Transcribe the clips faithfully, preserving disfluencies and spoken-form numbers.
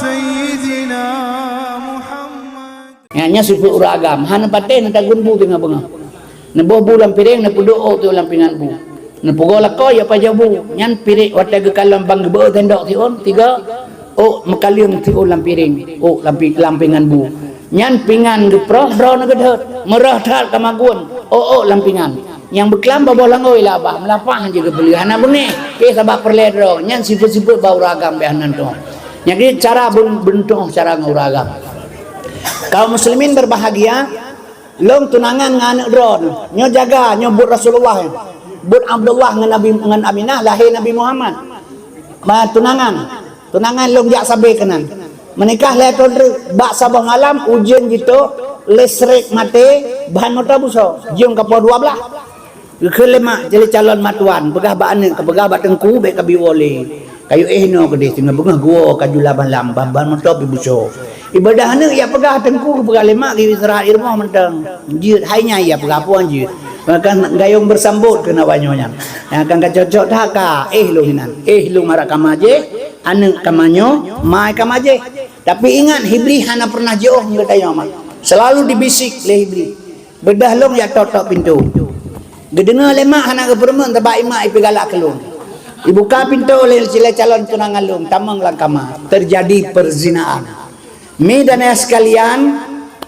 سيدنا محمد. Nyan, nyan sifeuet ureueng agam, hana patéh neutagun bu teungoh beungoh. Neuboh bu lam piréng, neupeuduek ôk teuk lam pingan bu. Neupeugoe lakoe, ya pajoh bu. Nyan piréng watée geukalon ban geubeuet sendok siôn, tiga, ôk meukaleueng siôn lam piréng, ôk lam pi-, lam pingan bu. Nyan pingan geuproh, droeneuh geudhôt. Meurah that ka magun, ôk-ôk lam pingan. Nyang beuklam babah langôi lah bah, meulapah jih geupeuleueh, hana beungéh. Pi sabab peureulée droe, nyan sifeuet-sifeuet bak ureueng agam beh nan tueng. Nyang jeuet cara bun-, beuntoh cara ngon ureueng agam. Kaum muslimin berbahagia, lôn tunangan ngon aneuk droeneuh. Nyoe jaga, nyoe buet Rasulullah nyoe. Buet Abdullah ngon Nabi, ngon Aminah, lahé Nabi Muhammad. Ma tunangan. Tunangan lôn jak sabé keunan. Meunikah lhée thon treuk, bak saboh malam ujeuen jitôk, listrik maté, ban moto busoe, jeuem ka poh dua blaih. Geukheun lé mak, jeuet lé calon mak tuan, peugah bak aneuk, ka peugah bak teungku, bék ka bi woe lé. Kayue éh inoe keudeh, singoh beungoh geuwoe ka jula malam, ban, ban moto pih busoe. Ibadah aneuk ya peugah teungku, geupeugah lé mak, geuistirahat i rumoh mantong. Jeuet, hai nyan ya peugah, peue jeuet. Maka gayong beusambot keunan awak nyoe nyan. Nyang akan ka cocok that ka, éh lôn inan. Éh lôn marak kama jéh, aneuk kama nyoe, mai kama jéh. Tapi ingat, Iblis hana pernah jiôh ngon geutanyoe mak. Selalu dibisik lé Iblis. Beudôh lôn ya tok-tok pintoe. Geudeungoe lé mak hana geupeureumeun, sabab i mak ipeugalak keu lôn. Ibuka pintoe lé, lé calon tunangan lôn, tamong lam kama. Terjadi perzinaan. Mi dan ayah sekalian,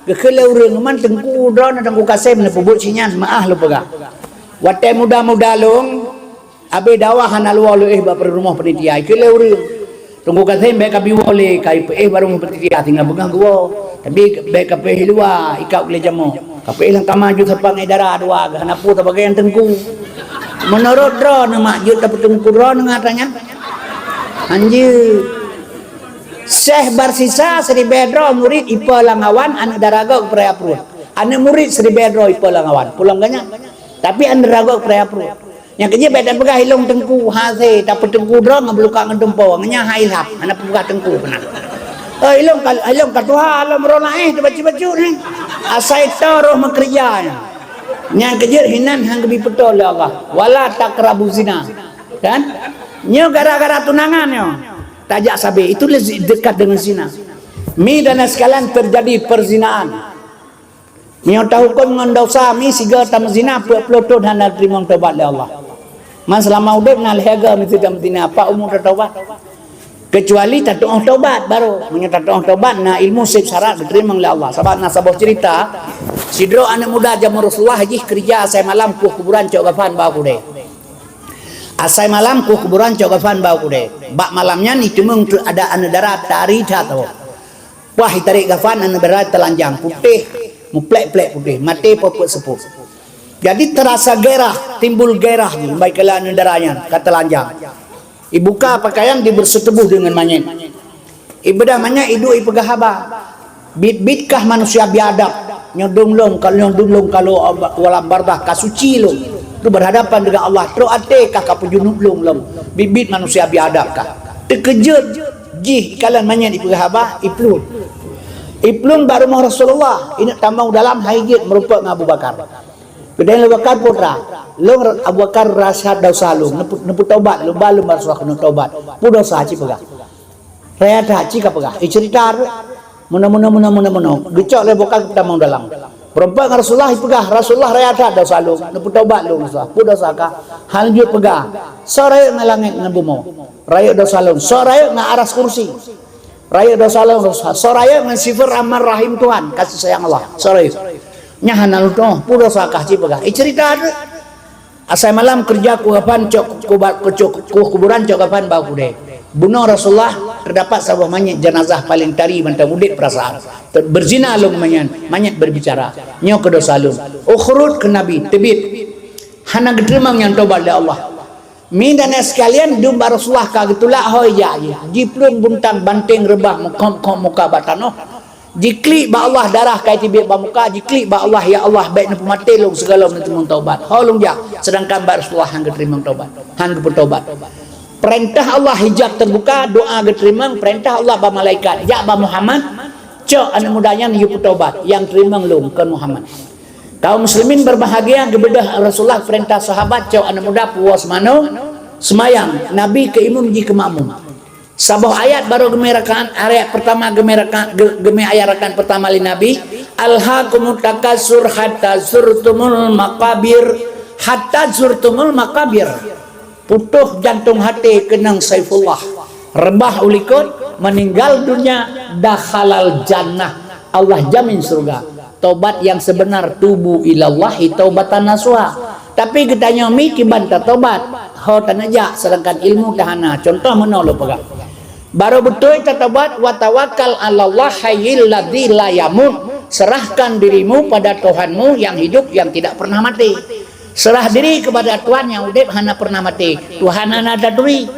geukheun lé ureueng, man teungku droeneuh, Teungku Kasem, neupeubuet si nyan, meu'ah lôn peugah. Watée muda-muda lôn, abéh dakwah hana luwa lôn éh bak rumoh panitia, ikheun lé ureueng. Teungku Kasem bék ka bi woe lé, ka ipeuéh bak rumoh panitia, singoh beungoh geuwoe. Tapi bék ka peuéh luwa, ikab lé jamoe. Ka peuéh lam kama jeuet sapang idara dua, hana peue sabagai nyang teungku. Meunurot droeneuh mak jeuet tapeuteungku droeneuh ngon atra nyan? Hanjeuet. Syekh Barsisa siribée droe murit ipe lam awan, aneuk dara gob geupeuraya pruet. Aneuk murit siribée droe ipe lam awan. Pulang ganya. Tapi aneuk dara gob geupeuraya pruet. Nyang keujeuet bék tapeugah ilôn teungku, hase tapeuteungku droe ngon beuluka ngon tumpo, ngon nyan hai lhap, hana peugah teungku keunan. Eh, ilôn ka, ilôn ka tuha lom roh laén teubacut-bacut nyoe. Asai toh roh meukeureuja nyan. Nyang keujeuet hinan han geubi peutoe lé Allah. Wala taqrabu zina. Kan? Nyoe gara-gara tunangan nyoe. Tajak sabé, itu le zi-, dekat dengan zina. Mi dan sekalian terjadi perzinaan. Meunyoe tahuköm ngon dosa, mi sigoe tameuzina peuet ploh thon hana teurimong tobat lé Allah. Man seulama udeb na lhée goe meusti tameuzina, pat umu tatobat? Keucuali tatuoh tobat baru. Meunyoe tatuoh tobat, na ilmu seb syarat geuteurimong lé Allah. Sabab na saboh cerita, sidroe aneuk muda jameun Rasulullah jih keurija asai malam kueh kuburan cok gafan bak u keudée. Asai malam kueh kuburan cok gafan bak u keudée. Bak malam nyan iteumeung teuk ada aneuk dara tari that. Wah, itarek gafan aneuk dara teulanjang, putéh, muplek-plek putéh, maté peuet-peuet seupôt. Jadi terasa gairah, timbul gairah jih, baikala aneuk dara nyan ka teulanjang. Ibuka pakaian, dibeureuseutubôh deungon manyét. Ibeudah manyét, iduek ipeugah haba. Bit-bit kah manusia biadab, nyoe dum lom, ka nyoe dum lom ka lheueh walam bardah ka suci lom. Tu berhadapan dengan Allah, trok até kah ka peujunub lom lom. Bit-bit manusia biadab kah. Teukeujot jih ikalon manyét ipeugah haba, iplueng. Iplueng bak rumoh Rasulullah, ineuk tamong dalam hai jeuet meurumpok ngon Abu Bakar. Geudeh Abu Bakar putra, lôn Abu Bakar rasa dosa lôn, neupeu-, neupeutobat lôn, ba lôn Rasulullah keuneuk tobat. Peue dosa cit peugah. Raya that cit ka peugah. Icerita meunoe, meunoe, meunoe, meunoe, meunoe. Geucok lé Abu Bakar tamong dalam. Meurumpok ngon Rasulullah ipeugah, Rasulullah raya that dosa lôn, neupeutobat lôn Rasulullah. Peue dosa kah? Hana jeuet peugah. Soe rayeuk ngon langét ngon bumoe? Rayeuk dosa lôn. Soe rayeuk ngon aras kursi? Rayeuk dosa lôn, dosa. Soe rayeuk ngon sifeuet Rahman Rahim Tuhan, kasih sayang Allah. Soe rayeuk. Nyan hana lôn tuoh, peue dosa kah cit peugah. Icerita tu. Asai malam keurija kueh gafan cok kuba-, cok kueh kuburan cok gafan bak u keudée. Bunoe Rasulullah, teudapat saboh manyét jenazah paleng tari mantong udeb peurasaan. Beuzina lôn manyét, manyét berbicara. Nyoe keuh dosa lôn. Ukhrud keu Nabi, teubiet. Hana geuteurimong nyang tobat lé Allah. Mi dan sekalian, dum bak Rasulullah ka geutulak hôi jak jih. Jiplueng buntang banténg reubah meukhom-khom muka bak tanoh. Jiklik bak Allah darah kai teubiet bak muka, jiklik bak Allah, "Ya Allah, bék neupeumaté lôn sigohlom neuteurimong taubat." Ho lôn jak, sedangkan bak Rasulullah han geuteurimong taubat, han geupeutaubat. Peurintah Allah hijab teubuka, doa geuteurimong, peurintah Allah bak malaikat, "Jak bak Muhammad, cok aneuk muda nyan yue peutaubat, nyang teurimong lôn kon Muhammad." Kaum muslimin berbahagia, geubeudôh Rasulullah peurintah sahabat cok aneuk muda puwoe seumanoe, seumayang, Nabi keu imum jih keu makmum. Saboh ayat barô geumé rakaat, ayat pertama geumé rakaat, ge-, geumé ayat rakaat pertama lé Nabi, "Alhaakumut takatsur hatta zurtumul maqabir." Hatta zurtumul maqabir. Putôh jantông haté keunong Saifullah. Reubah u likot, meuninggal dunia, dakhalal jannah. Allah jamin syurga. Tobat nyang seubeuna, tubu ilallahi taubatan nasuha. Tapi geutanyoe mi kiban tatobat, ho taneujak, sedangkan ilmu tahana. Contoh meunoe lôn peugah. Barô beutôi tatobat, "Wa tawakkal 'alallah hayyil ladzi la yamut." Serahkan dirimu pada Tuhanmu yang hidup, yang tidak pernah mati. Serah diri kepada Tuhan yang udeb hana pernah mati. Tuhan hana taturi.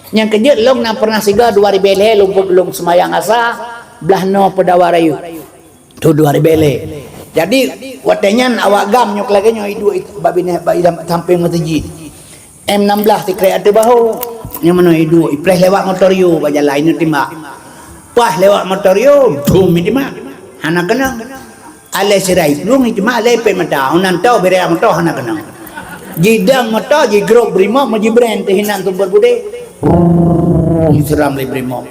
Nyang keujeuet lôn na pernah sigoe dua ribèe lhèe lôn, lôn seumayang asa, blah noe Peudawa Rayeuk. Tu dua ribèe lhèe. Jadi, watèe nyan awak GAM nyoe lagèe nyoe iduek bak binéh, bak idam sampéng meuseujid. M enam belas sikrek ateueh bahô. Nyang meunoe iduek, ipreh lewat motor yo bak jalan, ineuk timbak. Pas lewat motor yo, dum, itimbak. Hana keunong. Alèh sirai plueng, itimbak, alèh pèt mata. Unan tau bèrèh motor hana keunong. Jidong motor, jigrôp brimob, meujibren teuh inan sumber budé. Brrrr, jiseram lé brimob.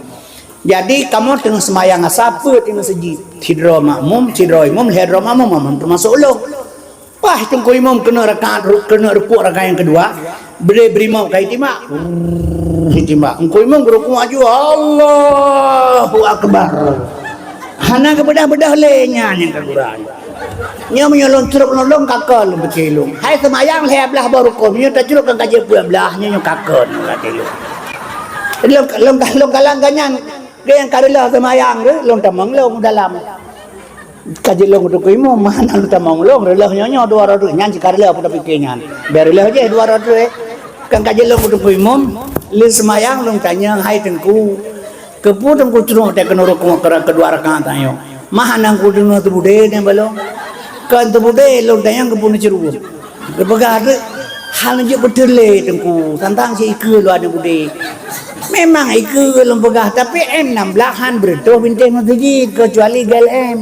Jadi, kamoe teungoh seumayang asa, peue teungoh seujid. Sidroe makmum, sidroe imum, lhèe droe makmum, makmum teumasok ulôn. Wah, Teungku Imum keuneuk rakaat ru-, keuneuk rukuk rakaat nyang keudua, bri-, brimob ka itimbak. Itimbak. Teungku Imum geurukuk aju, Allahu Akbar. Hana geubeudah-beudah lé nyan nyang ka gura. Nyoe meunyoe lôn crok lôn, lôn kakon lôn peucilung. Hai seumayang lhèe blah boh rukon, meunyoe tacrok kan ka jeuet peuet blah, nyoe, nyoe kakon lôn peucilung. Lôn, lôn, lôn kalang ka nyan, geuh nyang ka reuloh seumayang geuh, lôn tamong lôn dalam. Ka jeuet lôn keu Teungku Imum, hana lôn tamong lôn, reuloh nyoe nyoe dua ratus, nyan cit ka reuloh peue tapiké nyan. Bèk reuloh jih dua ratus, eh. Kan ka jeuet lôn keu Teungku Imum, lheuh seumayang lôn tanyong, "Hai Teungku, keupeue Teungku crok teuh keuneuk rukuk keu ra-, keudua rakaat tanyoe? Mah hana Teungku deungoe teubudé nyan bak lôn?" "Kon teubudé, lôn tanyong keupeue neucrok." Geupeugah teuk, "Hana jeuet beutôi lé Teungku, tantang cit ikeue lôn aneuk budé." Memang ikeue lôn peugah, tapi M enam belas han beureutoh bintéh meuseujid, keucuali G L M.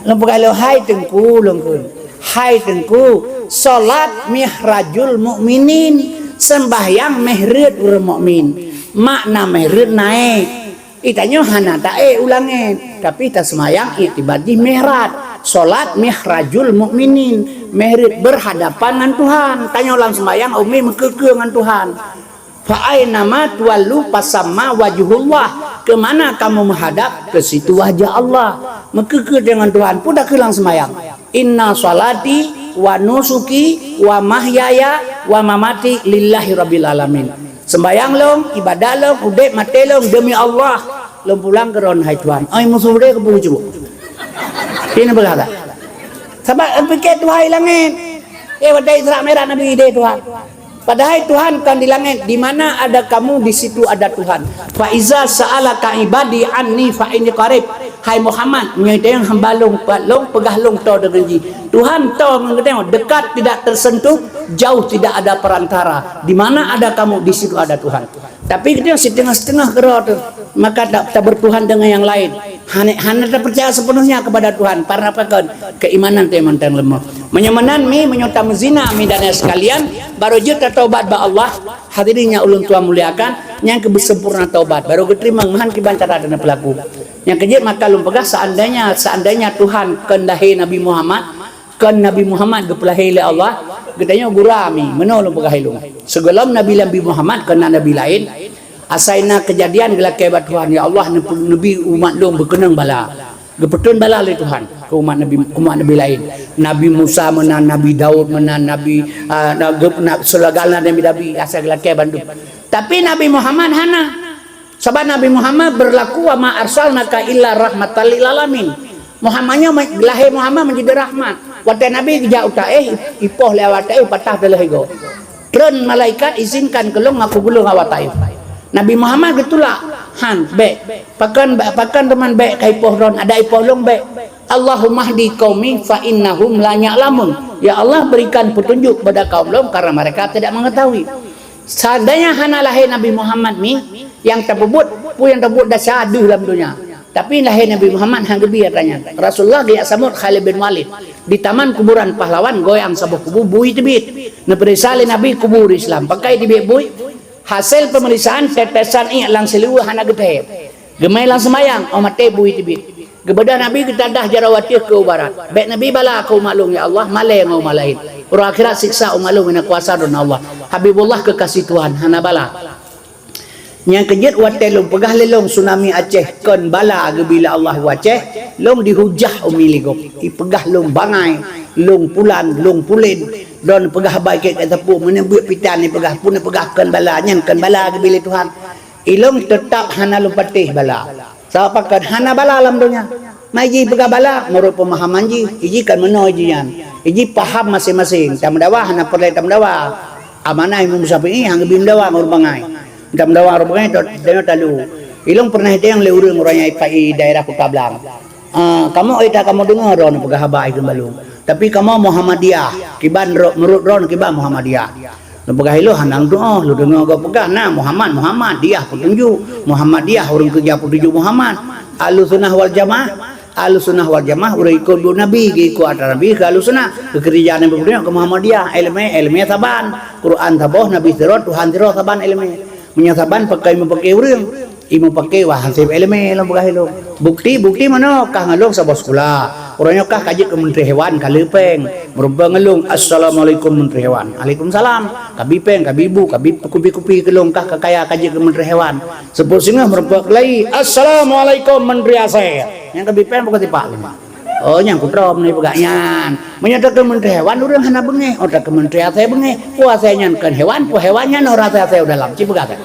Lôn peugah lôn, "Hai Teungku," lôn kheun. "Hai Teungku, salat mihrajul mukminin, seumbahyang méh reuet ureueng mukmin." Makna méh reuet naék. Geutanyoe hana taék u langét, tapi taseumayang iktibar jih mihraj. Salat mihrajul mukminin, méh reuet berhadapan ngon Tuhan. Tanyoe lam seumayang umi meukeue-keue ngon Tuhan. "Fa ainama tuwallu fasamma wajhullah." Ke mana kamu menghadap, ke situ wajah Allah. Meukeue-keue deungon Tuhan, peue takheun lam seumayang. "Inna sholati wa nusuki wa mahyaya wa mamati lillahi rabbil alamin." Sembayang lôn, ibadat lôn, udeb maté lôn demi Allah. Lôn pulang keu Droen, hai Tuhan. Oi, musoh udeb keupeue cubuk? Ini peugah that. Sabab, eh, pike Tuhan i langét. Eh, watèe Isra Mi'raj Nabi ideh Tuhan. Padahai Tuhan kon di langét, di mana ada kamu, di situ ada Tuhan. "Fa iza sa'alaka ibadi anni fa inni qarib." Hai Muhammad, meunyoe tanyong hamba lôn, pat lôn, peugah lôn toe deungon jih. Tuhan toe ngon geutanyoe, dekat tidak tersentuh, jauh tidak ada perantara. Di mana ada kamu, di situ ada Tuhan. Tapi geutanyoe siteungoh-siteungoh keudroe teuh, maka ta-, tabertuhan dengan yang lain. Hana, hana tapeucaya sepenuhnya kepada Tuhan, karena pakon? Keimanan teuh mantong leumoh. Meunyoe meunan mi, meunyoe tameuzina mi dan lain sekalian, barô jeuet tatobat bak Allah, hadirin nyang ulôn tuan muliakan, nyang keuh beusempurna taubat, barô geuteurimong meuhan kiban cara dan peulaku. Nyang keujeuet maka lôn peugah, seandainya, seandainya Tuhan kon lahé Nabi Muhammad, kon Nabi Muhammad geupeulahé lé Allah, geutanyoe gura mi, meunoe lôn peugah ilôn. Sigohlom Nabi, Nabi Muhammad kon na nabi laén, asai na keujadian geulakée bak Tuhan, "Ya Allah, neubi umat lôn beukeunong bala." Geupeutrön bala lé Tuhan keu umat nabi, umat nabi laén. Nabi Musa meunan, Nabi Daud meunan, Nabi, ah, na-, geup-, na-, sigohlom nabi-nabi asai geulakée bandum. Tapi Nabi Muhammad hana. Sabab Nabi Muhammad beurlaku, "Wa ma arsalnaka illa rahmatan lil alamin." Muhammad nyoe me-, lahé Muhammad menjadi rahmat. Watée Nabi geujak u Taif, ipoh lé awak Taif, patah teuloh igoe. Treun malaikat, "Izinkan keu lôn aku geulong awak Taif." Nabi Muhammad geutulak, "Han, bék. Pakon, pakon teuma bék, ka ipoh droen, adak ipoh lôn bék." "Allahumma hdi qaumi fa innahum la ya'lamun." Ya Allah, berikan petunjuk kepada kaum lôn karena mereka tidak mengetahui. Seandainya hana lahé Nabi Muhammad mi, nyang tapeubuet, peue nyang tapeubuet desya deuh lam donya. Tapi lahé Nabi Muhammad han geubi atra nyan. Rasulullah geujak sambot Khalid bin Walid di Taman Kuburan Pahlawan, goyang saboh kubu, bui teubiet. Neupeuriksa lé Nabi kubu ureueng Islam, pakon teubiet bui? Hasé peumeuliksaan tetesan iék lam siliwoe hana geuthèe. Geumè lam seumayang, 'oh maté bui teubiet. Geubeudôh Nabi geutadah jaroe ateueh keu u barat. Bèk Nabi bala keu umat lôn, ya Allah, malèe ngon umat laén. Uroe akhirat siksa umat lôn na kuasa Droeneuh Allah. Habibullah keukaséh Tuhan, hana bala. Nyang keujeuet watèe lôn peugah lé lôn tsunami Aceh kon bala geubri lé Allah u Aceh, lôn dihujah umi lé gob. Ipeugah lôn bangai, lôn pulan, lôn pulen. Droeneuh peugah haba keu sapeue, meunan beuet pitan ipeugah, peue neupeugah kon bala, nyan kon bala geubri lé Tuhan. Ilôn teutap hana lôn patéh bala. Sabab pakon hana bala lam donya. Ma iji peugah bala, meunurot peumahaman jih, iji kan meunoe jih nyan. Iji paham maséng-maséng. Tameudawa hana peureulèe tameudawa. Amanah Imam Syafi'i han geubi meudawa ngon ureueng bangai. Tameudawa ureueng bangai, tanyoe talu. Ilôn peureunah itanyong lé ureueng, ureueng nyang ipai daerah Kuta Blang. Ah, kamoe ita kamoe deungoe droeneuh peugah haba ikheun bak lôn. Tapi kamoe Muhammadiyah, kiban ro-, meunurot droeneuh kiban Muhammadiyah. Lôn peugah ilôn hana lôn tu'oh, lôn deungoe gob peugah na Muhammad, Muhammad, diyah peutunjuk. Muhammadiyah ureueng keureuja peutunjuk Muhammad. Ahlussunnah wal Jamaah, Ahlussunnah wal Jamaah ureueng ikot buet Nabi, geuikot atra Nabi keu Ahlussunnah. Geukeureuja Nabi peutunjuk keu Muhammadiyah, èleumèe, èleumèe saban. Quran saboh, Nabi sidroe, Tuhan sidroe saban èleumèe. Meunyoe saban pakon meupaké ureueng, imeupaké wah han sép èleumèe lôn peugah ilôn. Bukti, bukti meunoe kah ngon lôn saboh sikula. Uroe nyoe kah ka jeuet keu Menteri Hewan ka lheueh pèng. Meureumpok ngon lôn, "Assalamualaikum Menteri Hewan." "Alaikumsalam." Ka bi pèng, ka bi bu, ka bi kupi-kupi keu lôn kah ka kaya ka jeuet keu Menteri Hewan. Seupôt singoh meureumpok keulai, "Assalamualaikum Menteri Asèe." Nyang ka bi pèng bukan tipak lôn. Oh, nyang kutrom ni peugah nyan. Meunyoe takheun Menteri Hewan, ureueng hana beungèh. Oh, takheun Menteri Asèe beungèh. Peue asèe nyan kon hewan, peue hewan nyan oh rasa asèe u dalam. Ci peugah kan?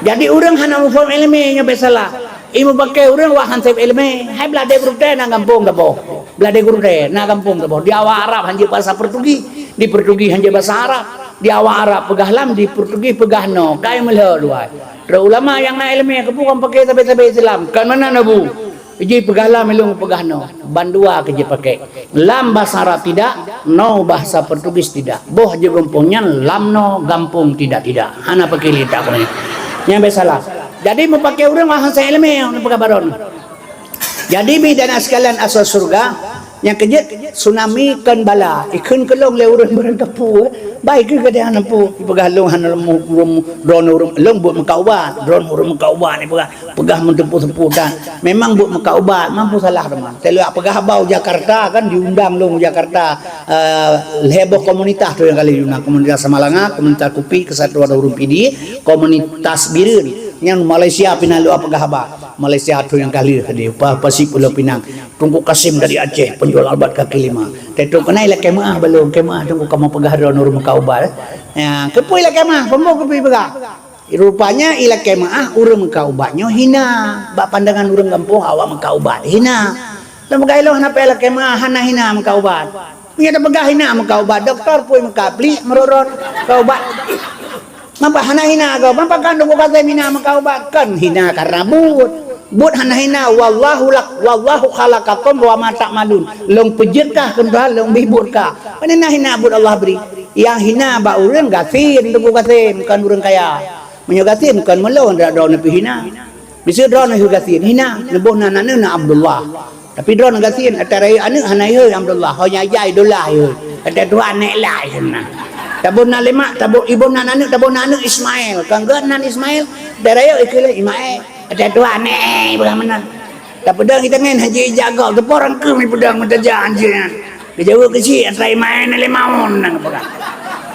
Jadi ureueng hana muphom èleumèe nyoe bèk salah. Imeupaké ureueng wah han sép èleumèe. Hai blah dé gurutèe na gampông saboh. Blah dé gurutèe na gampông saboh. Di awak Arab han jeuet basa Portugis, di Portugis han jeuet basa Arab. Di awak Arab peugah lam, di Portugis peugah no. Kai meulhô luwai. Trok ulama nyang na èleumèe keupeue paké sabé-sabé Islam. Kon meunan Abu. Iji peugah lam ilôn peugah no, bandua keu jipaké. Lam basa Arab tidak, no basa Portugis tidak. Boh jeugampông nyan lam no gampông tidak-tidak. Hana paké litak keunoe. Nyang biasalah. Jadi meupaké ureueng wah han sép èleumèe, ureueng peugah baron. Jadi mi dan sekalian asai syeuruga, nyang keujeuet tsunami kon bala, ikheun keu lôn lé ureueng barangkapeue, bai keu gadang lampu, ipeugah lôn hana lôn mu-, lôn, droeneuh ureueng, lôn buet meukat ubat, droeneuh ureueng meukat ubat, ipeugah. Peugah meuteupeue-teupeue dan memang buet meukat ubat, mampu salah teuma. Teuliwat peugah haba u Jakarta kan, diundang lôn u Jakarta, eh, lhèe boh komunitas tu nyang kali diundang, komunitas Samalanga, komunitas Kupi, Kesatuan Ureueng Pidie, komunitas Bireuen. Nyang Malaysia pih na lôn peugah haba. Malaysia tu nyang kali tadi, pa, Pasi Pulo Pinang. Teungku Kasim dari Aceh, penjual obat kaki lima. Teutôt keunan ilakèe meu'ah bak lôn, kèe meu'ah Teungku kamoe peugah droeneuh ureueng meukat ubat. Ya, keupeue ilakèe meu'ah, peue keupeue peugah. Rupanya ilakèe meu'ah ureueng meukat ubat nyoe hina. Bak pandangan ureueng gampông awak meukat ubat hina. Lôn peugah ilôn hana payah lakèe meu'ah, hana hina meukat ubat. Meunyoe tapeugah hina meukat ubat, dokto peue meukat pliek meurot-rot meukat ubat. Mapa hana hina gob? Mapa kan Teungku Kasim hina meukat ubat? Kon hina karena buet. Buet hana hina, wallahu lak-, wallahu khalaqakum wa ma ta'malun. Lôn peujeuet kah keu Tuhan, lôn bri buet kah. Pane na hina buet Allah bri. Nyang hina bak ureueng gasien Teungku Kasim, kon ureueng kaya. Meunyoe gasien kon meulôn, droeneuh pih hina. Miseue droeneuh gasien hina, neuboh nan aneuk na Abdullah. Tapi droeneuh gasien, ata rayeuk aneuk hana ihôi Abdullah, ho nyang ija idola ihôi. Ata tuha aneuk lai hana. Taboh nan lé mak, taboh iboh nan aneuk, taboh nan aneuk Ismail. Kon geuh nan Ismail, ata rayeuk ikheun lé Ismail. Ata tuha aneuk, iboh meunan. Tapeudong itangen haji ija gob, teupeu rangkeum ipeudong meutajak anjeueng nyan. Geujaweueb keuchik, atra imaén lé maun nyang peugah.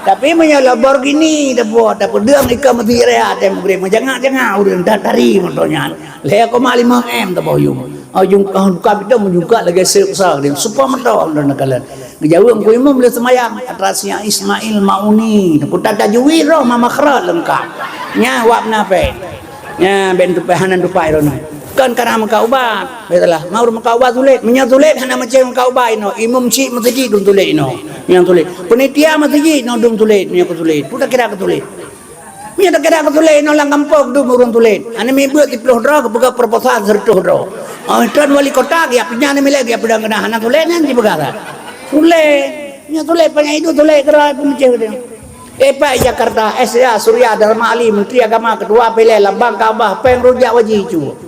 Tapi meunyoe Lamborghini teupeu, tapeudong ika meuti raya, tem meugreb meujangak-jangak ureueng, tatari moto nyan. Lhèe koma lima M teupeu yum. Oh, jungka, buka bidong meujungka lagèe seup sa, dia super moto dan kalon. Geujaweueb Teungku Imum lé seumayang, atra siang Ismail Mauni. Teupeu tajui roh mama khrat leungkap. Nya wab nape. Nya, ben tupai hana tupai droeneuh. Kon karena meukat ubat. Baiklah, mau meukat ubat sulet. Meunyoe sulet hana macam meukat ubat inoe. Imum chik meuseujid dum sulet inoe. Nyang sulet. Panitia meuseujid inoe dum sulet. Meunyoe keu sulet. Peue takira keu sulet. Meunyoe takira keu sulet inoe lam gampông dum ureueng sulet. Aneuk miet beuet siplôh droe geupeugah proposal seureutôh droe. Oh, tuan wali kota geujak pinya aneuk miet lé geujak peudong keunan hana sulet nyan jipeugah that. Sulet. Meunyoe sulet panyang idup sulet keudroe peumeucéh udeb. Epai Jakarta, S A Surya Dharma Ali, Menteri Agama, Ketua P L L, Lambang Ka'bah, péng rujak waji cu.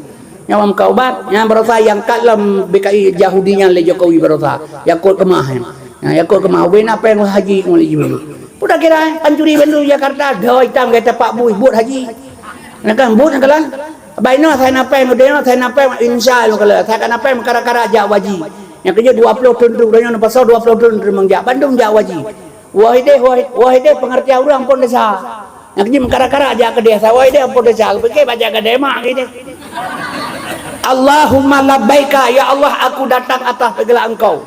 Nyang meukat ubat, nyang barosa nyang kat lam B K I Yahudi nyan lé Jokowi barosa. Yakut keumah nyan. Nyang yakut keumah, ubé na péng haji ngon lé Jibril. Peue Tak kira, eh, pancuri bandum Jakarta, dho itam gata pak bui, buet haji. Nah kan, buet kan lah. Bainoe saya napai, mudah saya napai, insya Allah kalau saya kan napai mengkara-kara jak waji. Yang kerja dua puluh thon tu, udah nyoe pasal dua puluh thon tu mengjak, bandum jak waji. Wahideh, wahideh pengertian orang pun desa. Yang kerja mengkara-kara jak ke desa, wahideh pun desa. Fikir baca ke demak gitu. Allahumma labbaika, ya Allah, aku datang atas segala engkau.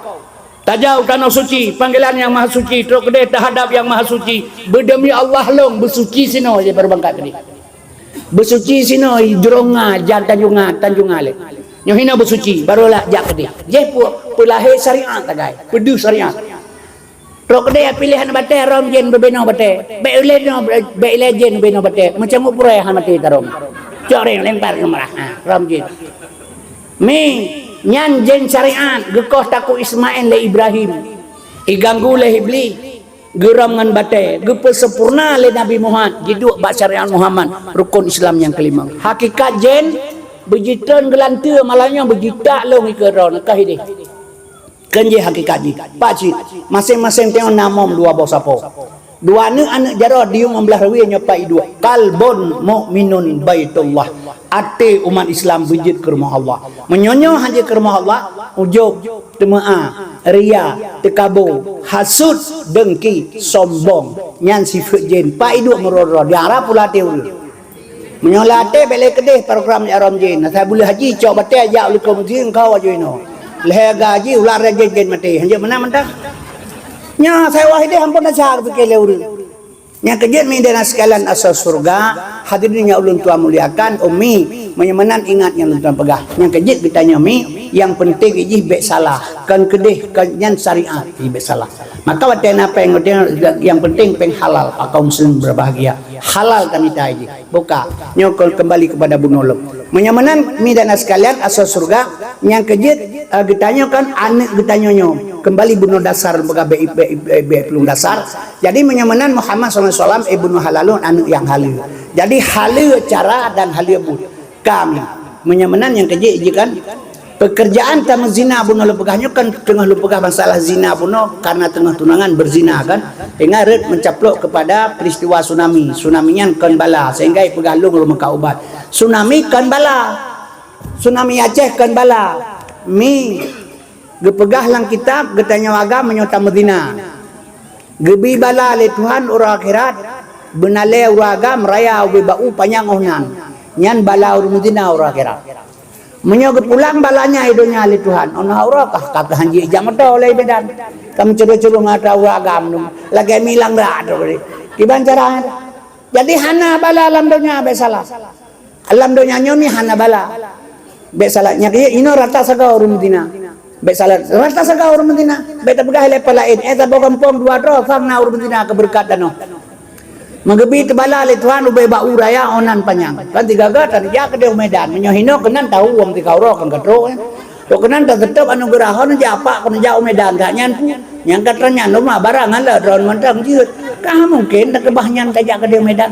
Tajak u tanoh suci, panggilan Yang Maha Suci, trok keudeh tahadap Yang Maha Suci. Beudemi Allah lôn, beusuci sinoe jih baru bangkat keudeh. Beusuci sinoe, jurong nga, jan tanjong nga, tanjong nga lé. Nyoe hinoe beusuci, baru lah jak keudeh. Jeh pu-, peulahé syariat tagai, peudeuh syariat. Trok keudeh piléh aneuk batée, rom jén beubinoe batée. Bék ilée noe, bék ilée jén beubinoe batée. Macam purée hana maté tarong. Cok reng lempar keu marah. Ha, rom jén. Mi, nyan jén syariat geukoh takue Ismail lé Ibrahim. Iganggu lé Iblih, geurom ngon batée, geupeusempurna lé Nabi Muhammad, jiduek bak syariat Muhammad, rukun Islam nyang kelima. Hakikat jén, beujitreun geulanteue malam nyoe beujitak lôn ikeue droe, ka hideh. Kan jih hakikat jih. Pak cit, maséng-maséng tanyoe na mom dua boh sapo. Dua aneuk, aneuk jaroe diyueng ngon blah rawie nyoe pak iduek. Qalbun mukminun baitullah. Até umat Islam beujeuet keu rumoh Allah. Meunyoe nyoe hana jeuet keu rumoh Allah, ujub, teumeu'ah, ria, teukabo, hasut, dengki, sombong. Nyan sifeuet jén. Pak iduek meuroro, diarah pula até ureueng. Meunyoe lam até bék lé keudeh program jak rom jén. Asai buleuen haji cok batée jak u likot meuseujid keu aju inoe. Lhée gaji ular rajin-rajin maté. Hanjeuet meunan mantong. Nyoe asai wah ideh ampôn asa geupike lé ureueng. Nyang keujeuet mi dan sekalian asoe syeuruga, hadirin nyang ulôn tuan muliakan, ummi, meunyoe meunan ingat nyang ulôn tuan peugah. Nyang keujeuet geutanyoe mi, nyang penting jih bék salah. Kon keudeh, kon nyan syariat, jih bék salah. Maka watée na péng, nyang penting péng halal, kaum muslim berbahagia. Halal tamita jih. Buka. Nyoe kon kembali kepada bunoe lom. Meunyoe meunan, mi dan sekalian, asoe syeuruga, nyang keujeuet, eh, geutanyoe kan aneuk geutanyoe nyoe. Kembali bunoe dasar, peugah bék, bék, bék, bék plueng dasar. Jadi, meunyoe meunan Muhammad sallallahu alaihi wasallam, eh, bunoe halalon aneuk nyang haleue. Jadi, haleue cara dan haleue buet. Kami. Meunyoe meunan nyang keujeuet jih kan, pekerjaan tameuzina bunoe lôn peugah nyoe kan teungoh lôn peugah masalah zina bunoe karena teungoh tunangan berzina kan. Ingat rot mencaplok kepada peristiwa tsunami. Tsunami nyan kon bala sehingga ipeugah lôn rumoh ka ubat. Tsunami kon bala. Tsunami Aceh kon bala. Mi geupeugah lam kitab geutanyoe agam meunyoe tameuzina. Geubi bala lé Tuhan uroe akhirat, beunalée uroe agam raya ubé bau panyang óh nan. Nyan bala ureuëng meuzina uroe akhirat. Meunyoe geupulang bala nyan i donya lé Tuhan, óh na uroe kah ka teuhanjeuet jak meuto lé Medan. Ka meucurong-curong atra uroe agam nyoe, lagée milang rak tu. Kiban cara nyan. Jadi hana bala lam donya bék salah. Lam donya nyoe mi hana bala. Bék salah. Nyak inoe rata sagoe ureuëng meuzina. Bék salah. Rata sagoe ureuëng meuzina. Bék tapeugah lé peulaén. Eh, saboh gampông dua droe sang na ureuëng meuzina keu beureukat tanoh. Meugeubi teubala lé Tuhan ubé bau raya óh nan panyang. Kan tiga gata jak keudeh u Medan. Meunyoe hinoe keunan tahu wong tika uroe kan ka trok, eh. Trok keunan tateuteup anugeurah hon jak apak keuneuk jak u Medan gak nyan pu. Nyang ka trok nyan lom barang ngon lé droe mantong jeuet. Ka mungken takeubah nyan tajak keudeh u Medan.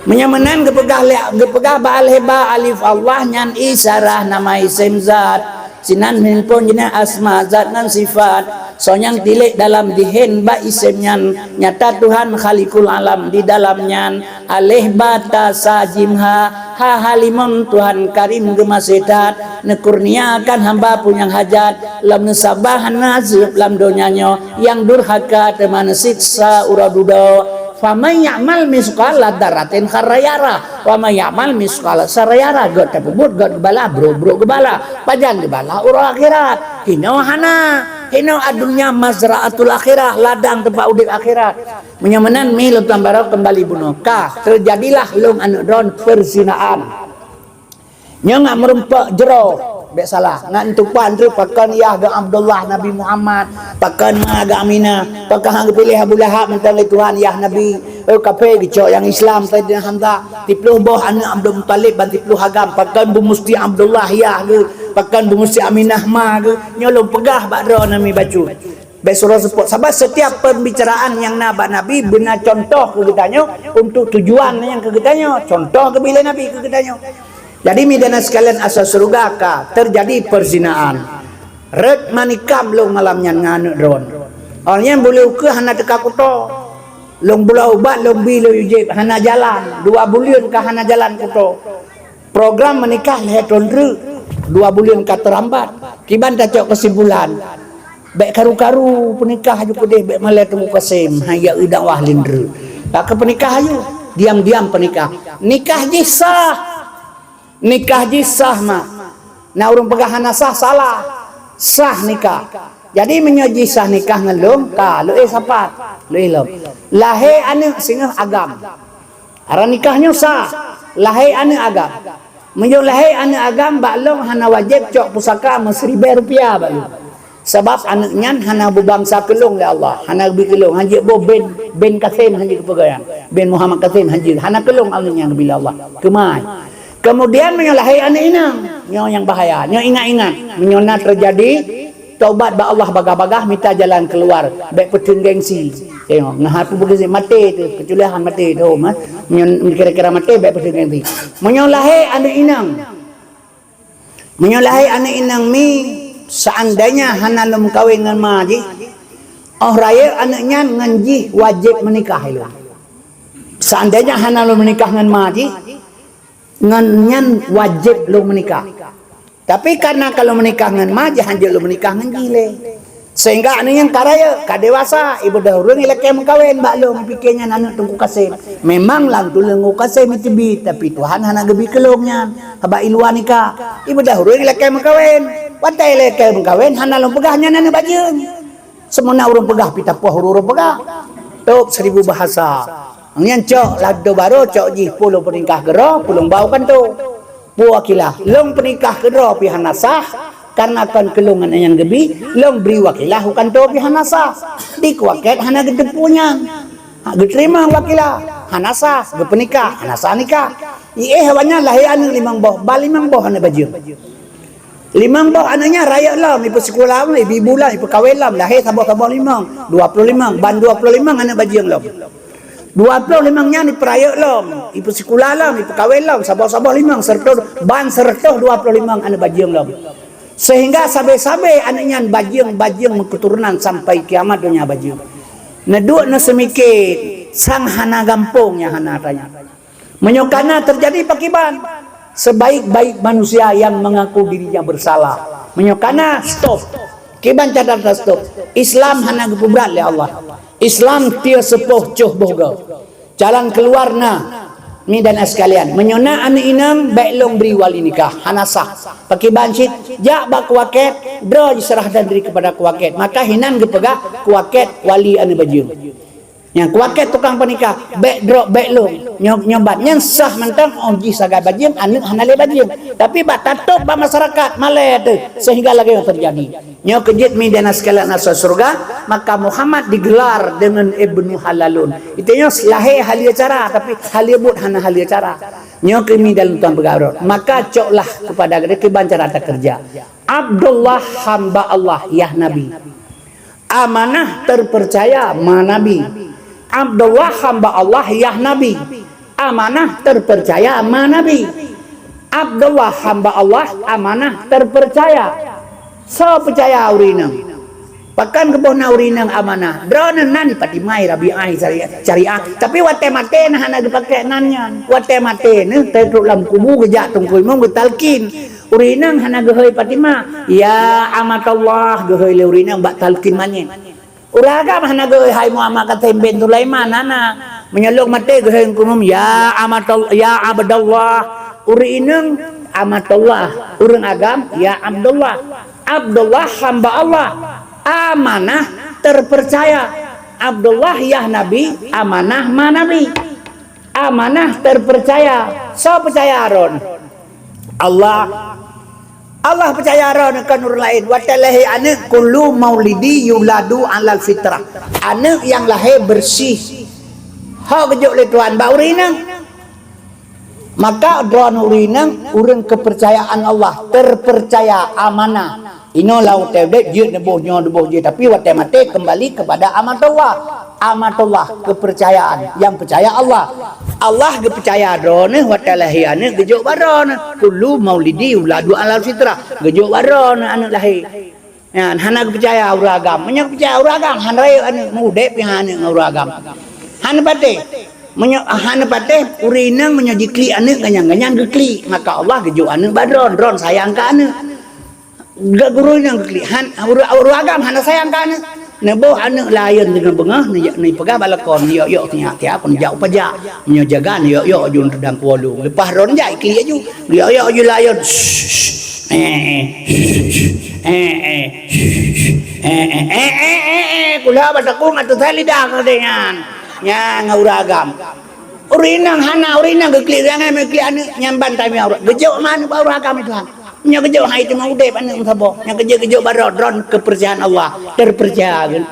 Meunyoe meunan geupeugah lé, geupeugah bak alheba alif Allah nyan isyarah nama isem zat. Sinan handphone jeunah asma zat ngon sifat. Soe nyang tilék dalam dihen bak isem nyan. Nyata Tuhan Khaliqul Alam di dalam nyan. Aleh ba ta sa jim ha, ha ha limong Tuhan Karim geumaséh that, neukurniakan hamba peue nyang hajat, lom neusabah na zeueb lam donya nyoe, nyang durhaka teuma neusiksa uroe dudoe. Faman ya'mal misqala dzarratin khaira yarah, wa man ya'mal misqala syarrin yarah. Gét tapeubuet gét geubalah, brok-brok geubalah. Pajan geubalah uroe akhirat. Hinoe hana. Hinoe adunya mazraatul akhirah, ladang teumpat udeb akhirat. Meunyoe meunan mi lôn tuan baroe keumbali bunoe. Ka, teujadilah lôn aneuk droen peuzinaan. Nyoe ngat meurumpok jroh, bék salah. Ngat tupat treuk pakon yah geuh Abdullah Nabi Muhammad, pakon ma geuh Aminah, pakon han geupiléh Abu Lahab mantong lé Tuhan yah Nabi. Eh, kaphé geucok nyang Islam Saidina Hamzah. Siploh boh aneuk Abdul Muthalib ban siploh agam, pakon beumusti Abdullah yah geuh, pakon beumusti Aminah ma geuh. Nyoe lôn peugah bak droeneuh mi bacut. Bék suroh seupôt. Sabab setiap pembicaraan nyang na bak Nabi beuna contoh keu geutanyoe untuk tujuan nyang keu geutanyoe. Contoh geubi lé Nabi keu geutanyoe. Jadi, mi dan sekalian asoe syeuruga ka teujadi peuzinaan. Rot manikam lôn malam nyan ngon aneuk droen. Awaknyan buleuen ukeue hana teuka kuto. Lôn bloe ubat, lôn bi lôn jieb, hana jalan. Dua buleuen ka hana jalan kuto. Program meunikah lhèe thôn treuk, dua buleuen ka teurambat. Kiban tacok keusimpulan, bèk karu-karu peunikah aju keudeh, bèk malèe Teungku Kasem, han jak eu dakwah lé treuk. Ka keu peunikah aju, diam-diam peunikah. Nikah jih sah. Nikah jih sah, mak. Na ureueng peugah hana sah, salah. Sah nikah. Jadi, meunyoe jih sah nikah ngon lôn, ka, lôn éh sapat, lôn éh lom. Lahé aneuk singoh agam. Aran nikah nyoe sah, lahé aneuk agam. Meunyoe lahé aneuk agam, bak lôn hana wajéb cok pusaka meusiribèe rupiah bak lôn. Sabab aneuk nyan hana beubangsa keu lôn lé Allah, hana geubri keu lôn, hanjeuet boh bin, bin Kasem hanjeuet geupeugah nyan, bin Muhammad Kasem hanjeuet, hana keu lôn aneuk nyan geubri lé Allah. Keumai. Kemudian meunyoe lahé aneuk inong, nyoe nyang bahaya. Nyoe ingat-ingat, meunyoe na teujadi, taubat bak Allah bagah-bagah, mita jalan keuluar, bèk peutheun gengsi. Tengok, nah, aku beugeusit maté tu, keuculihan maté tu, mah. Meunyoe kira-kira maté, bèk peutheun gengsi. Meunyoe lahé aneuk inong, Meunyoe lahé aneuk inong mi, seandainya hana lôn meukawen ngon ma jih, 'oh rayeuk aneuk nyan ngon jih wajéb meunikah lôn. Seandainya hana lôn meunikah ngon ma jih, ngon nyan wajéb lôn meunikah. Tapi, kareuna ka lôn meunikah ngon ma jih, hanjeuet lôn meunikah ngon jih lé. Sehingga aneuk nyan ka rayeuk, ka dewasa, ibeudôh ureueng ilakèe meukawen bak lôn, ipike nyan aneuk Teungku Kasem. Memang lam tuleueng Teungku Kasem iteubiet, tapi Tuhan hana geubri keu lôn nyan. Haba iluwa nikah, ibeudôh ureueng ilakèe meukawen. Watèe ilakèe meukawen, hana lôn peugah nyan aneuk bajeueng. Seumeunan ureueng peugah, pih tapoh ureueng peugah. Tôb seribu bahasa. Nyan cok lado barô, cok jih peue lôn peunikah keudroe, peue lôn ba u kantô. Peue wakilah, lôn peunikah keudroe pih hana sah, kareuna kon keu lôn nyan geubri, lôn bri wakilah u kantô pih hana sah. Di kuakét hana geuteupeue nyan. Ha, geuteurimong wakilah, hana sah, geupeunikah, hana sah nikah. Iéh awaknyan lahé aneuk limong boh, ba limong boh aneuk bajeueng. Limong boh aneuk nyan rayeuk lom, ipeusikula lom, ibi-ibu lom, ipeukawen lom, lahé saboh-saboh limong, dua ploh limong, ban dua ploh limong aneuk bajeueng lom. Dua ploh limong nyan ipeurayeuk lom, ipeusikula lom, ipeukawen lom, saboh-saboh limong, seureutoh, ban seureutoh dua ploh limong aneuk bajeueng lom. Sehingga sabe-sabe aneuk nyan bajeueng-bajeueng meuketurunan sampai kiamat donya bajeueng. Neuduek neuseumiké, sang hana gampông nyang hana tanyan. Meunyoe kana teujadi pakiban, sebaik-baik manusia yang mengaku dirinya bersalah. Meunyoe kana, stop. Kiban cara ta-stop. Islam hana geupeubrat lé Allah. Islam tiep seupoh coh boh goe. Jalan keuluar na, mi dan sekalian. Meunyoe na aneuk inong, bèk lôn bri wali nikah, hana sah. Pakiban cit, jak bak kuakét, droe jiseurahkan diri kepada kuakét. Maka hinan geupeugah kuakét wali aneuk bajeueng. Nyang kuakét tukang peunikah, bèk droe, bèk lôn. Nyoe, nyoe ban nyan sah mantong, 'oh jih sagai bajeueng, aneuk hana lé bajeueng. Tapi bak tatôb bak masyarakat, malèe teuh, sehingga lagèe nyoe teujadi. Nyoe keuh jeuet mi dan sekalian asai syeuruga, maka Muhammad digelar deungon Ibnu Halalun. Itu nyoe lahé halia cara, tapi halia buet hana halia cara. Nyoe keuh mi dan tuan peugah rot. Maka coklah kepada geutanyoe kiban cara takeureuja. Abdullah hamba Allah, yah Nabi. Amanah terpercaya ma Nabi. Abdullah hamba Allah, yah Nabi. Amanah terpercaya ma Nabi. Abdullah hamba Allah, amanah terpercaya. Soe peucaya ureueng inong? Pakon geuboh na ureueng inong amanah? Droeneuh nan Fatimah, Rabi'ah, Syariah, Syariah. Tapi watèe maté na hana geupaké nan nyan. Watèe maté neuh, trok lam kubu geujak Teungku Imum geutalkin. Ureueng inong hana geuhôi Fatimah, "Ya amatallah," geuhôi lé ureueng inong bak talkin manyét. Ureueng agam hana geuhôi, "Hai Muhammad Kasim bin Sulaiman," hana. Meunyoe lôn maté geuhôi Teungku Imum, "Ya amatal-, ya abdallah." Ureueng inong amatallah, ureueng agam, "Ya Abdullah." Abdullah hamba Allah, amanah terpercaya. Abdullah yah Nabi, amanah ma Nabi. Amanah terpercaya. Soe peucaya droeneuh? Allah. Allah peucaya droeneuh, kon ureueng laén. Watèe lahé aneuk, "Kullu maulidi yuladu alal fitrah." Aneuk nyang lahé beureuséh. Ho geujok lé Tuhan bak ureueng inong. Maka droeneuh ureueng inong, ureueng keupeurcayaan Allah, terpercaya, amanah. Inoe lam watèe udép jeuet neuboh nyoe neuboh jih, tapi watèe maté keumbali keupada amatullah. Amatullah, keupeurcayaan, nyang peucaya Allah. Allah geupeucaya droeneuh watèe lahé aneuk geujok bak droeneuh. Kullu maulidi yuladu alal fitrah. Geujok bak droeneuh aneuk lahé. Nyan, hana geupeucaya ureueng agam. Meunyoe geupeucaya ureueng agam, hana rayeuk aneuk, meu-udép pih aneuk ngon ureueng agam. Hana patéh. Meunyoe hana patéh, ureueng inong meunyoe jiklik aneuk ganyang-ganyang geuklik, maka Allah geujok aneuk bak droe, droe sayang keu aneuk. Gak guru nyang geuklik, han, ureueng, ureueng agam hana sayang keu aneuk. Neuboh aneuk laén deungon beungoh, neu-, neupeugah bak lakoe, neuyok-yok sinyak tiap, neujak u pajak. Meunyoe jaga, neuyok-yok aju teudang kuwalong. Leupah droe jak, iklik aju. Neuyok-yok aju laén. Eh, eh, eh, eh, eh, eh, eh, eh, eh, eh, eh, kula batakung ateueh lidah keu nyan. Nyan ngon ureueng agam. Ureueng inong hana, ureueng inong geuklik, jangan meuklik aneuk nyan ban tamiyah ureueng. Geujok ma aneuk bak ureueng agam itu han. Nyoe geujok hai teuma udeb aneuk meusaboh. Nyang keujeuet geujok baro droe kepercayaan Allah, terpercaya kan.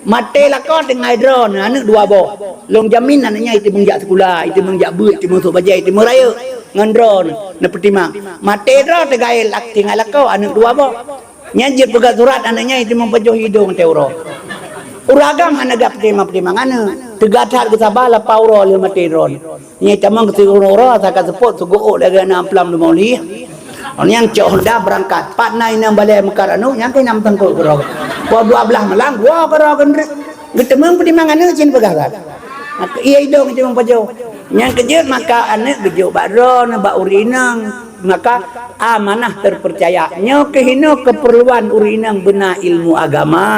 Maté lakoe tinggai droe aneuk dua boh. Lôn jamin aneuk nyan itu meunjak sikula, itu meunjak beuet, itu meusok bajée, itu meurayeuk ngon droe neupeutimang. Maté droe tinggai lak-, tinggai lakoe aneuk dua boh. Nyan jeuet peugah surat aneuk nyan itu meupajoh idong teuh uroe. Ureueng agam hana gak peutimang-peutimang aneuk. Teuga that geusaba lapan uroe lheueh maté droe. Nyang tamong keu siuroe-uroe, asa ka seupôt, seugoe lagée na amplam leumo lih. Nyang cok honda beurangkat. Pat na inong balée meukat aneuk, nyang keuh na meuteungkot keudroe. Poh dua blaih malam, dua keudroe keundreuk. Geuteumeung peutimang aneuk cit peugah that. Maka iya idong cit meupajoh. Nyang keujeuet maka aneuk geujok bak droe, bak ureueng inong. Maka amanah terpercaya. Nyoe keuh inoe keperluan ureueng inong beuna ilmu agama.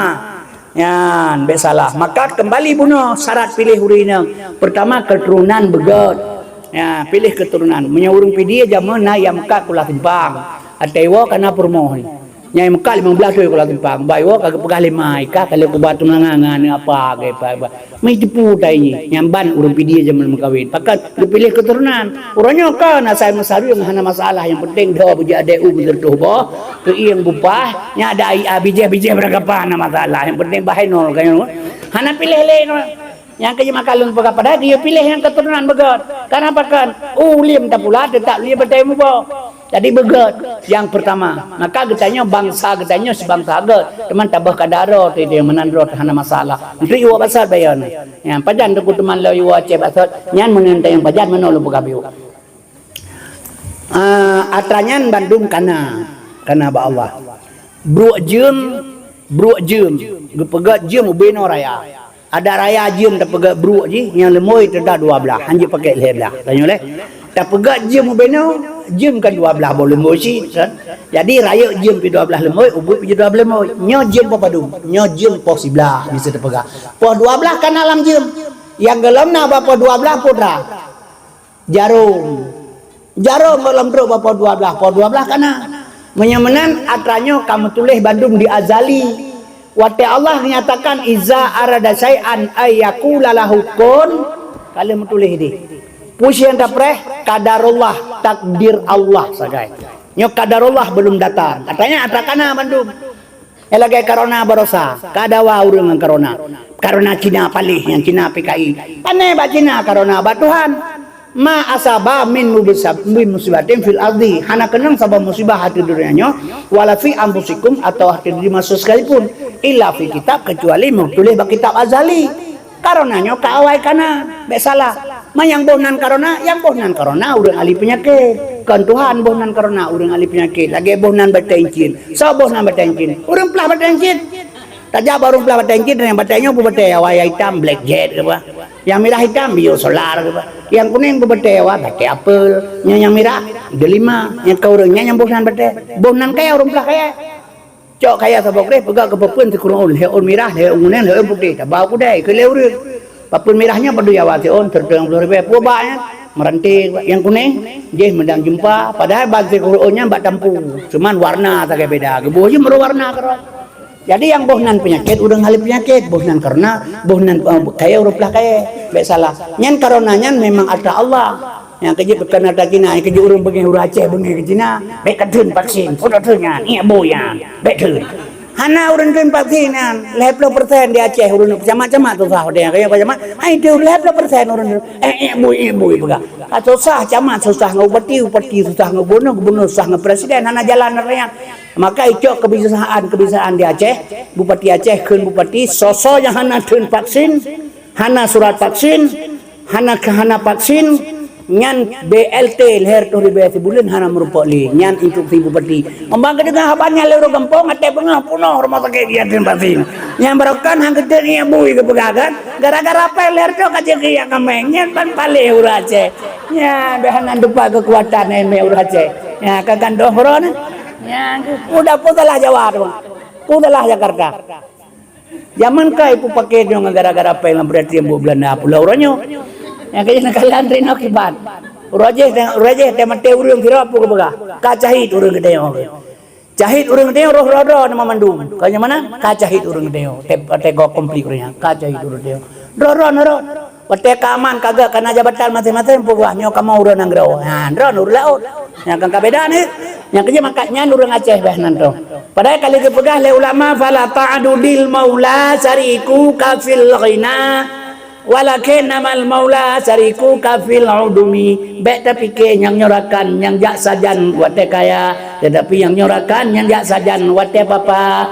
Nyan, bék salah. Maka keumbali bunoe syarat piléh ureueng inong. Peurtama, keuturonan beugét. Ya, piléh keuturonan. Meunyoe ureueng Pidie jameun na nyang meukat Kuala Simpang. Até iwoe ka na peurumoh. Nyang meukat limong blaih thôn Kuala Simpang. Bah iwoe ka geupeugah lé ma, i kah ka lheueh kuba teumanga ngon aneuk apa, ge, apa, apa. Meuteupeu tai nyan. Nyang ban ureueng Pidie jameun meukawen. Pakat geupiléh keuturonan. Uroe nyoe kon asai meusaru nyang hana masalah, nyang penting dhoe beujeuet adé u beuteutoh boh, keuieng bupah, nyan ada ai a bijéh-bijéh beurangkapan hana masalah, nyang penting bah hai nol kan. Hana piléh lé nyoe. Nyang keujeuet maka lôn peugah padahai geuyue piléh nyang keuturonan beugét. Karena pakon? Uliem tapula teutap uliem batée muboh. Jadi beugét nyang peurtama. Maka geutanyoe bansa geutanyoe sibangsa gét, teuma tabah kada droe teuh meunan droe hana masalah. Untuk iwoe basat bayeue nyan. Nyan pajan teungku teuma lôn iwoe Aceh basat, nyan meunan tayang pajan meunoe lôn peugah biôh. Ah, atra nyan bandum kana, kana bak Allah. Bruek jeuem, bruek jeuem, geupeugét jeuem ubé noe raya. Ada raya jeuem tapeugét bruek jih, nyang leumoi teudah dua blaih, hanjeuet pakék lhée blaih. Tanyoe lé. Tapeugét jeuem ubé noe, jeuem kan dua blaih boh leumoi cit, kan? Jadi rayeuk jeuem pi dua blaih leumoi, ubeut pi dua blaih leumoi. Nyoe jeuem poh padum, nyoe jeuem poh siblaih bisa tapeugah. Poh dua blaih kana lam jeuem. Nyang gohlom na bak poh dua blaih peue atra? Jarom. Jarom gohlom trok bak poh dua blaih, poh dua blaih kana. Meunyoe meunan, atra nyoe ka meutuléh bandum di azali. Watée Allah menyatakan, "Iza arada syai'an ay yaqula lahu kun," ka lheueh meutuléh di. Peue nyang tapreh, qadarullah, takdir Allah sagai. Nyoe qadarullah belum datang. Atra nyan atra kana bandum. Eh, lagée corona barosa, ka dawa ureuëng ngon corona. Corona Cina paléh, nyang Cina P K I. Pane bak Cina corona bak Tuhan. Ma asaba min mubisa-, min musibatin fil ardi. Hana keunong saboh musibah ateueh donya nyoe, wala fi anfusikum, atawa ateueh diri manusia sekalipun. Illa fi kitab, kecuali meutuléh bak kitab azali. Corona nyoe ka awai kana, bék salah. Ma nyang boh nan corona, nyang boh nan corona ureuëng ahli peunyakét. Kon Tuhan boh nan corona ureuëng ahli peunyakét. Lagée boh nan batée incin. Soe boh nan batée incin? Ureuëng plah batée incin. Tajak bak ureuëng plah batée incin, nyang batée nyoe peue batée, awai hitam, black jet ke apa. Nyang mirah hitam, bio solar ke apa. Nyang kuning peue batée, awai batée apel. Nyang, nyang mirah, delima. Nyang ka ureuëng nyan nyang boh nan batée. Boh nan kaya ureuëng plah kaya. Cok kaya saboh kreh peugah keu papeuen sikureueng ôn, lhée ôn mirah, lhée ôn kuneng, lhée ôn putéh, tabau keudai keu lhée ureuëng. Papeuen mirah nyan padub awai siôn, sireutoh limong ploh ribée, peue bak nyan, meuranté nyang kuneng, jih meudang jeumpa, padahai ban sikureueng ôn nyan bak tampu, cuman warna sagai beda, geuboh jih meureu warna keudroe. Jadi nyang boh nan peunyakét ureuëng ahli peunyakét, boh nan corona, boh nan, eh, kayée ureuëng plah kayée, bék salah. Nyan corona nyan memang atra Allah. Nyang keujeuet bukan atra Cina, nyang keujeuet ureuëng beungéh ureuëng Aceh beungéh keu Cina, bék kateun vaksin, peue tateun nyan, ié bui nyan, bék teun. Hana ureuëng teun vaksin nyan, lhée ploh persen di Aceh ureuëng camat-camat susah watée nyan, kayée camat, hai teun lhée ploh persen ureuëng teun, eh, ié bui, ié bui peugah. Ka susah camat susah ngon bupati, bupati susah ngon gubernur, gubernur susah ngon presiden, hana jalan raya. Maka icok kebiasaan-kebiasaan di Aceh, bupati Aceh kheun bupati, soe-soe nyang hana teun vaksin, hana surat vaksin, hana, hana vaksin, Nyan B L T lhèe reutôh ribèe sibuleuen hana meurumpok lé. Nyan instruksi bupati. Umbang geudeungoe haba nyan lé ureueng gampông, até beungoh peunoh rumoh sakét yatim piatu. Nyang barokon han geuteuk ngieng bui geupeugah kan. Gara-gara péng lhèe reutôh ka jeuet keu yak kaméng. Nyan ban paléh ureueng Aceh. Nyan bèk hana deupa keukuatan émé ureueng Aceh. Nyan ka gandoh uroe nyan. Nyan peue dah peue salah Jawa tu. Peue salah Jakarta. Jameun ka ipeupaké nyoe gara-gara péng lam peurhatian buet Beulanda pulo uroe nyoe. Nyang keuh neukalon rinok kiban. Uroe jéh, uroe jéh teumaté ureueng sidroe peue geupeugah. Ka cahit ureueng geutanyoe. Cahit ureueng geutanyoe roh droe-droe nama mandum. Ka nyang mana? Ka cahit ureueng geutanyoe. Teumaté gob komplit ureueng nyan. Ka cahit ureueng geutanyoe. Droe-droe na rot. Watèe ka aman ka gèt kana jabatan maséng-maséng peugah nyoe kamoe ureueng nanggroe. Ha, droe ureueng laôt. Nyang kan ka beda ni. Nyang keuh maka nyan ureueng Aceh beh nan tu. Padahai ka lheueh geupeugah lé ulama, "Fala ta'dudil maula syarikuka fil ghina, walakin namal maula syarikuka fil udumi." Bèk tapike nyang nyoe rakan nyang jak sajan watèe kaya, tetapi nyang nyoe rakan nyang jak sajan watèe papa.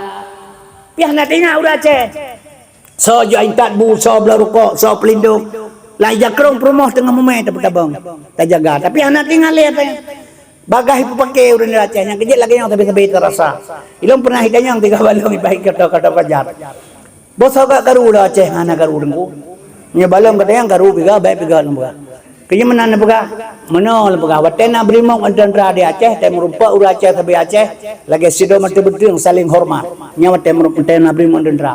Piah na teuingat ureueng Aceh. Soe jeuet intat bu, soe bloe rukok, soe peulindong. Lam ija krông peurumoh teungoh mumè tapeutabong, tajaga. Tapi hana teuingat lé watèe bagaih ipeupaké ureueng Aceh nyang keuh jeuet lagèe nyoe sabe-sabe tarasa. Ilôn peunah itanyong tiga balong ibai kata-kata pajar. Boh soe ka karu lam Aceh hana karu Teungku. Nyoe balong katanyong karu piga, bèk piga lôn peugah. Keu nyan meunan lôn peugah, meunoe lôn peugah, watèe na beurimong ngon teuntra di Aceh, watèe meurumpok ureueng Aceh sabe Aceh, lagèe sidroe mata beuteung saléng horeumat. Nyan watèe meurumpok, watèe na beurimong ngon teuntra.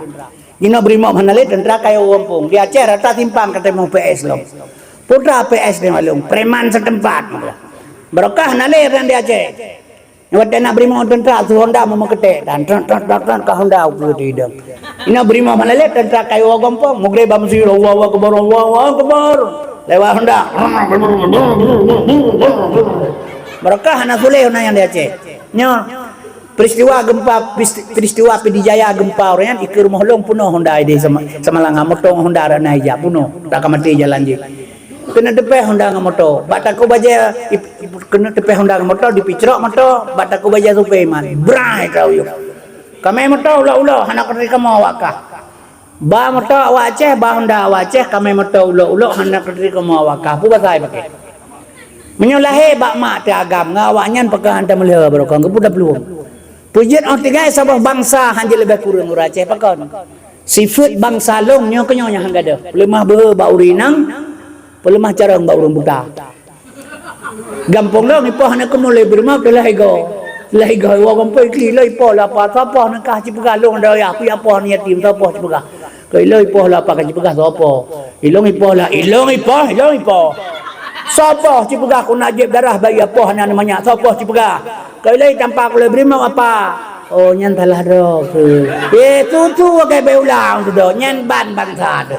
Jinoe beurimong hana lé teuntra kayèe gampông. Di Aceh rata simpang ka teurimong P S lom. Putra P S di malum, preman setempat. Barokah hana lé ureueng di Aceh. Watèe na beurimong teuntra su Honda meumeukeutèk dan tran tran tran tran ka Honda u peue tidong. Inoe beurimong hana lé teuntra kayèe gampông, meugreb bak meuseujid, Allahu Akbar, Allahu Akbar. Lewat Honda. Barokah hana suléh Honda nyang di Aceh. Nyoe peristiwa gempa, pis-, peristiwa Pidie Jaya gempa ureueng nyan ikeue rumoh lôn peunoh Honda di Sama-, Samalanga, moto Honda rana ija peunoh, tak ka maté jalan jih. Keuneuk teupèh Honda ngon moto, bak takue bajèe ip-, ip-, keuneuk teupèh Honda ngon moto, dipicrok moto, bak takue bajèe supé iman, brai ka uyueng. Kamè moto ulok-ulok hana kutri kamoe awak kah. Ba moto awak Aceh, ba Honda awak Aceh, kamè moto ulok-ulok hana kutri kamoe awak kah. Peue basa ipaké? Meunyoe lahé bak mak teuh agam ngon awak nyan pakon han tameulhö barokon keupeue taplueng. Peue jeuet 'oh tinggai saboh bansa han jeuet leubeh kureueng ureueng Aceh pakon. Sifeuet bansa lôn nyoe keunyoe nyang han gadôh. Peuleumah beuhe bak ureueng inong, peuleumah carông bak ureueng buta. Gampông lôn ipoh aneuk keumuen lé beurimong teulah igoe. Teulah igoe iwoe gampông ikli lôn ipoh lé apa, soe poh aneuk kah cipeugah lôn ada yah, peue ipoh aneuk yatim, soe poh cipeugah. Keu ilôn ipoh lé apa ka cipeugah soe poh. Ilôn ipoh lé, ilôn ipoh, ilôn ipoh. Soe poh cipeugah keu na jieb darah bayi ipoh aneuk manyak, soe poh cipeugah. Keu ilôn itampa keu lôn beurimong apa. Oh, nyan salah droe keu. Eh, tutu wagai bai ulang tu doh. Nyan ban bansa tu.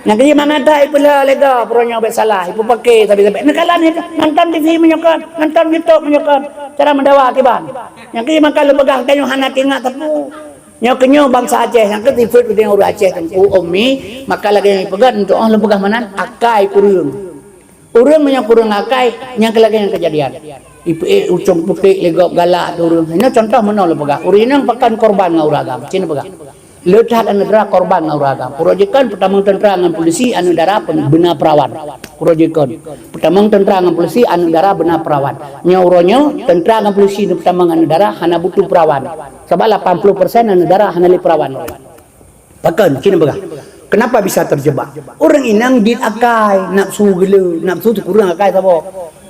Nyang keuh mangat that ipeulhö lé gob, uroe nyoe bèk salah, ipeupaké sabe-sabe. Neukalon nonton T V meunyoe kon, nonton YouTube meunyoe kon. Cara meudawa kiban. Nyang keuh maka lôn peugah tanyoe hana teuingat sapeue. Nyoe keunyoe bansa Aceh, nyang keuh sifeuet ureueng Aceh teungku ummi, maka lagèe nyang ipeugah untuk oh lôn peugah meunan, akai kureueng. Ureueng meunyoe kureueng akai, nyang keu lagèe nyan keujadian. Ipeuék ucong putéh lé gob galak tu ureueng. Nyoe contoh meunoe lôn peugah. Ureueng inong pakon korban ngon ureueng agam. Cit neupeugah. Le that aneuk dara korban ngon ureueng agam. Uroe jikon peutamong teuntra ngon polisi aneuk dara pen-, beuna peurawan. Uroe jikon peutamong teuntra ngon polisi aneuk dara beuna peurawan. Nyoe uroe nyoe teuntra ngon polisi peutamong aneuk dara hana butuh peurawan. Sabab lapan puluh persen aneuk dara hana lé peurawan. Pakon, cit neupeugah. Kenapa bisa terjebak? Ureueng inong dit akai, nafsu geuleu, nafsu teukureueng akai saboh.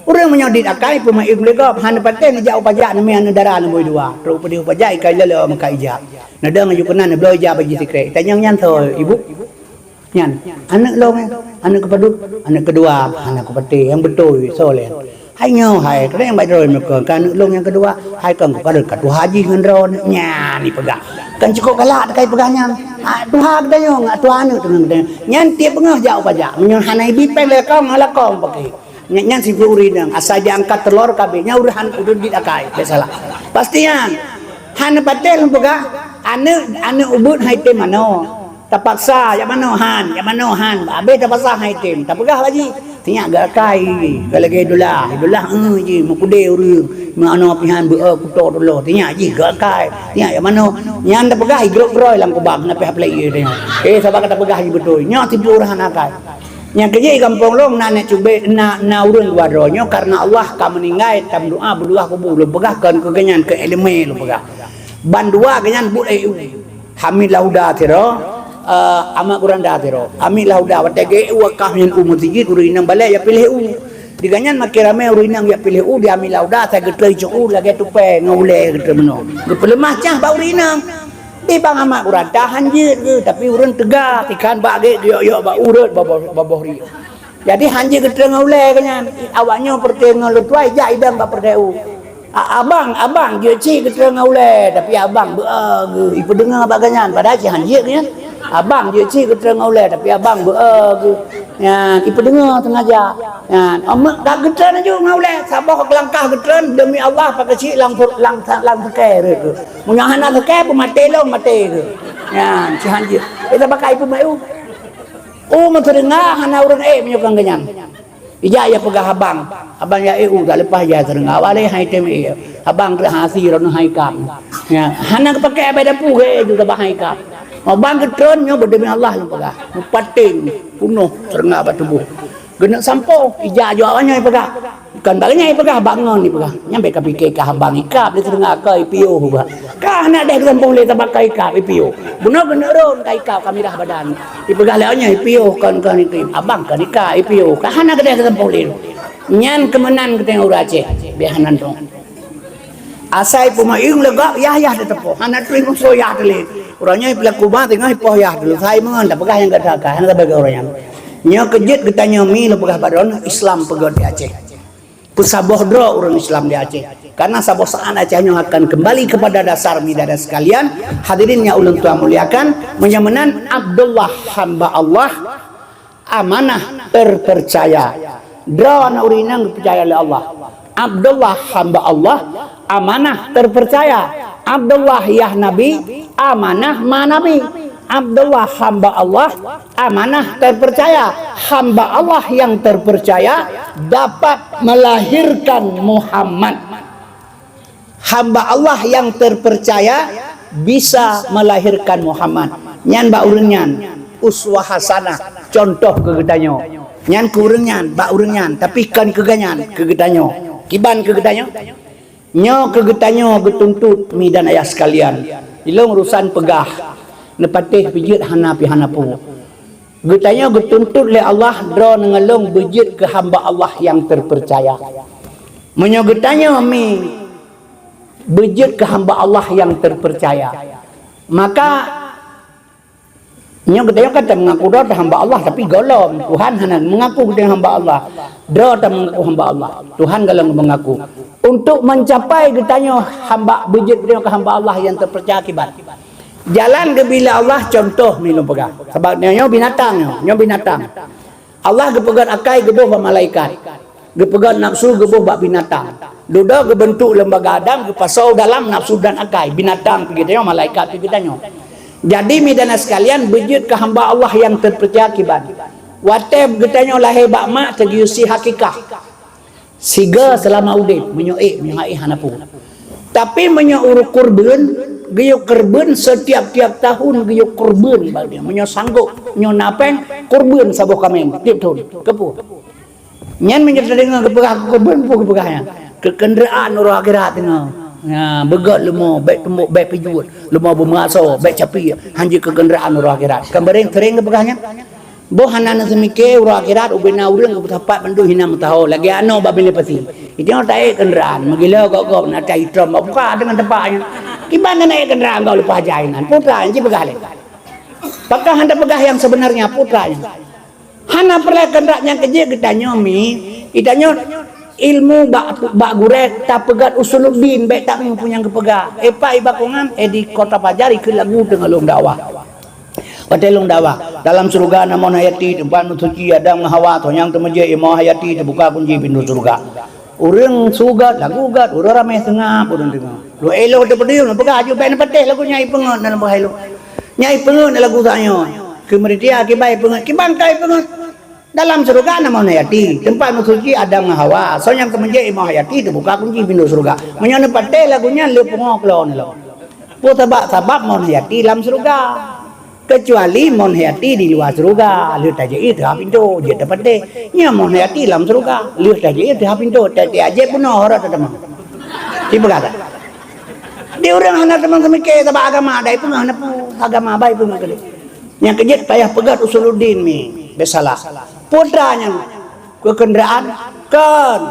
Ureueng meunyoe dit akai, peumaén lé gob, hana patéh neujak u pajak neumè aneuk dara neubôi dua. Trok peudeh u pajak, ikai lé lé meukat ijab. Neudong aju keunan neubloe ijab bak jih sikrek. Tanyong nyan soe, ibu? Nyan, aneuk lôn nyan, aneuk keupadub, aneuk keudua, hana kupatéh, nyang beutôi, soe lé. Hai nyoe hai, kadang nyang bacut droe meukon, ka aneuk lôn nyang keudua, hai kon kukalon ka tuha jih ngon droeneuh, nyan ipeugah. Kan cukôp galak teuka ipeugah nyan. Ah, tuha geutanyoe, ngat tuha aneuk teungoh geutanyoe. Nyan tiep beungoh jak u pajak, meunyoe hana ibi péng lé kong, ngon lakong paké. Nyan, nyan sifeuet ureueng inong, asai diangkat telor kabeh, nyan ureueng han, ureueng dit akai, bèk salah. Pasti nyan. Hana patéh lôn peugah, aneuk, aneuk ubeuet hai tem manoe. Tapaksa, jak manoe han, jak manoe han. Abéh tapaksa hai tem. Tapeugah lagi. Sinyak geuakai. Ka lagèe idolah. Idolah, eh, ji, meukudé ureueng. Meuanoe pihan beu, eh, kuto tuloh. Sinyak jih geuakai. Sinyak jak manoe. Nyan tapeugah igrok-groi lam kubang. Hana pih aplai ié teuh nyoe. Eh, saban ka tapeugah jih beutôi. Nyoe tipu ureueng hana akai. Nyang keujeuet gampông lôn na aneuk cubit, na, na ureuëng dua droe nyoe karena Allah ka meuninggai, tameudoá beudua kubu, lôn peugah kon keu geuhnyan, keu iéleumé lôn peugah. Bandua geuhnyan buet E U. Hamid Lahuda sidroe, eh, Ahmad Kuranda sidroe. Hamid Lahuda watée geu-E U wakaf nyan u meuseujid, ureuëng inong balek ya piléh U. Di geuhnyan makin ramé ureuëng inong ya piléh U, di Hamid Lahuda asai geutrön cok U lagée tupée ngon ulée geutrön meunoe. Geupeuleumah cah bak ureuëng inong. Di Bang Ahmad Kuranda han jeuet geuh, tapi ureuëng teuga, ikan bak gét, yok-yok bak ureuëng, baboh, baboh ri. Jadi han jeuet geutrön ngon ulée geuhnyan. Awak nyoe peureté ngon leutuai, jak idong bak peureté U. A-, abang, abang, jeuet cit geutrön ngon ulée, tapi abang beu-e geuh. Ipeudeungoe bak geuhnyan, padahai cit han jeuet geuhnyan. Abang, jeuet cit geutrön ngon ulée, tapi abang beu-e geuh. Nyan, ipeudeungoe teungaja. Nyan, ameuk dak geutrön laju ngon ulée, saboh langkah geutrön, demi Allah, pakai cit lang, lang, lang seukée rot geuh. Meunyoe hana seukée, peumaté lom, maté geuh. Nyan, cit han jeuet. Ita pakai ipeumeu'u. U meuteunga hana ureuëng ék meunyoe kon geuhnyan. Ijak ya peugah abang, abang ya E U, tak leupah ya teunga. Awak lé hai tem ék. Abang keu hasi roh hai kam. Ya, hana geupakai abai dapu geuh ék juga bak hai kam. Abang geutrön nyoe beudemi Allah nyang peugah. Meupaténg, punoh teunga bak tuboh. Geuneuk sampoe, ijak jaweueb awak nyoe peugah. Kon bak nyan ipeugah, bak ngon ipeugah. Nyan bék kapike kah abang ikab lé teunga ka ipiôh bah. Kah hana deh geusampôh lé tabak ka ikab ipiôh. Bunoe keuneuk rôn ka ikab ka mirah badan. Ipeugah lé awak nyan ipiôh kon, kon ikab. Abang kon ikab ipiôh. Kah hana keudeh geusampôh lé. Nyan keumeunan geutanyoe ureuëng Aceh. Biah nan dong. Asai peumeu'ueng leugok yah-yah teuteupôh. Hana teurimong soe yah teulé. Ureuëng nyan ipeulaku bah teungoh ipoh yah teulé. Sai meungon tapeugah nyang gata ka. Hana tapeugah ureuëng nyan. Nyoe keujeuet geutanyoe mi lôn peugah bak droeneuh Islam peugöt di Aceh. Peusaboh droe ureuëng Islam di Aceh. Karena saboh saat Aceh nyoe akan kembali kepada dasar, mi dan sekalian. Hadirin nyang ulôn tuan muliakan, meunyoe meunan Abdullah hamba Allah, amanah terpercaya. Droe na ureuëng nyang geupeucaya lé Allah. Abdullah hamba Allah, amanah terpercaya. Abdullah yah Nabi, amanah ma Nabi. Abdullah hamba Allah, amanah terpercaya. Hamba Allah yang terpercaya dapat melahirkan Muhammad. Hamba Allah yang terpercaya bisa melahirkan Muhammad. Nyan bak ureuëng nyan uswah hasanah, contoh keu geutanyoe. Nyan keu ureuëng nyan, bak ureuëng nyan, tapi kon keu geuhnyan, keu geutanyoe. Kiban keu geutanyoe? Nyoe keu geutanyoe geutuntot, mi dan ayah sekalian. Ilong urusan peugah, neupatéh beujeuet hana pi hana peue. Geutanyoe geutuntot lé Allah droe neungeulong beujeuet keu hamba Allah nyang terpercaya. Meunyoe geutanyoe mi beujeuet keu hamba Allah nyang terpercaya, maka nyoe geutanyoe kan tameungaku droe hamba Allah, tapi gohlom Tuhan hana meungaku geutanyoe hamba Allah. Droe tameungaku hamba Allah, Tuhan gohlom meungaku. Untuk mencapai geutanyoe hamba beujeuet geutanyoe keu hamba Allah nyang terpercaya kiban. Jalan geubila Allah contoh mi lôn peugah. Sabab nyoe, nyoe binatang nyoe, nyoe binatang. Allah geupeugöt akai geuboh bak malaikat. Geupeugöt nafsu geuboh bak binatang. Dudoe geubeuntuk lembaga Adam geupasoe dalam nafsu dan akai. Binatang pi geutanyoe, malaikat pi geutanyoe. Jadi mi dan sekalian beujeuet keu hamba Allah nyang terpercaya kiban. Watée geutanyoe lahé bak mak teugiusi hakikah. Siga seulama udeb, meunyoe ék, meunyoe hana ék hana peue. Tapi meunyoe ureuëng kurbeuen, geuyue kurbeuen setiap-tiap tahun geuyue kurbeuen bak dia. Meunyoe sanggob, meunyoe na péng, kurbeuen saboh kaméng tiep thon. Keupeue? Nyan meunyoe teudeungoe geupeugah kurbeuen, peue geupeugah nyan? Keu keundraan uroe akhirat teungoh. Ya, beugöt leumo, bék tumbok, bék pijuet, leumo beumeuasoe, bék capiek, hanjeuet keu keundraan uroe akhirat. Kan bareng sering geupeugah nyan? Boh hana neuseumiké uroe akhirat ubena ureuëng geupeusapat mandum hina meutaho lagée anoe bak binéh pasi. Itoe taék keundraan meugila gok-gok na tai trom bak buka deungon teumpat nyan. Kiban na ék keundraan gok leupah jai nan. Putra nyan jipeugah lé. Pakon hana peugah nyang seubeunarnya putra nyan. Hana peureulée keundraan nyang keujeuet geutanyoe mi, geutanyoe ilmu bak, bak gurée tapeugah usuluddin bék tak mi peue nyang geupeugah. Epa iba kongan, eh di Kota Pajar ikeu lagu teungoh lôn dakwah. Watée lôn dakwah, dalam syeuruga na mon hayati, teumpat meusuci Adam ngon Hawa, soe nyang teumeujeuet imoe hayati, teubuka kunci pintoe syeuruga. Ureuëng su gét, lagu gét, ureuëng ramé seungab ureuëng deungoe. Lôn élo teupeudeueng, lôn peugah aju bék neupatéh lagu nyan ipeungeut dalam peugah ilong. Nyan ipeungeut lagu tanyoe. Keu meuritia kiban ipeungeut, kiban ka ipeungeut. Dalam syeuruga na mon hayati, teumpat meusuci Adam ngon Hawa. Soe nyang teumeujeuet imoe hayati, teubuka kunci pintoe syeuruga. Meunyoe neupatéh lagu nyan, lé pungoh keulôn ilong. Peue sabab? Sabab mon hayati lam syeuruga. Keucuali mon hayati di luwa syeuruga, lheueh tajak ié teuhah pintoe, jeuet tapatéh. Nyan mon hayati lam syeuruga, lheueh tajak ié teuhah pintoe, tiep-tiep jeuet bunoe rot tateumang. Ci peugah that. Di ureuëng hana teumang seumike sabab agama, dai peungah hana peue, agama bai peungah keudeh. Nyang keujeuet payah peugah usuluddin mi, beusalah. Peue treuk nyan, keu keundaraan, kon.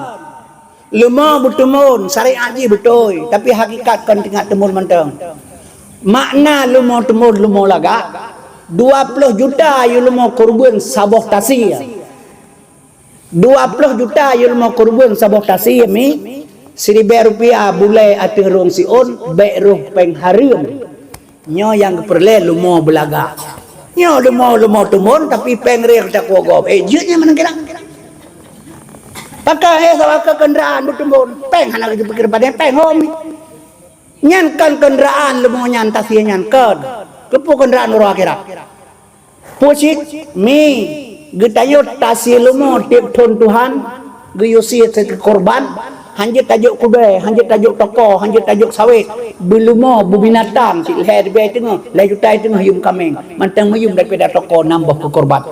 Leumo beuteumun, syariat jih beutôi, tapi hakikat kon teuingat teumun mantong. Makna leumo teumun, leumo lagak, dua ploh juta yue leumo keureubeuen saboh tasie. Dua ploh juta yue leumo keureubeuen saboh tasie mi, siribèe rupiah bulèe ateueh rhueng siôn, bèk rôh péng hareuem. Nyoe nyang geupeureulèe leumo beulagak. Nyoe leumo, leumo teumun, tapi péng rheueh takue gob. Eh, jeuet nyan meunan kira. Pakai, eh, sabab keu keundaraan beuteumun. Péng hana geupikir padé péng hom. Nyan kon keundaraan leumo nyan, tasie nyan kon. Keupeue keundaraan uroe akhirat? Peue cit mi geutanyoe tasie leumo tiep thon Tuhan geuyue sie seukeu korban, hanjeuet tajok keudè, hanjeuet tajok toko, hanjeuet tajok sawét, beuleumo, beubinatang cit lhèe ribèe teungoh, lhèe juta teungoh yuem kaméng, mantong meuyuem daripada toko nam boh keu korban.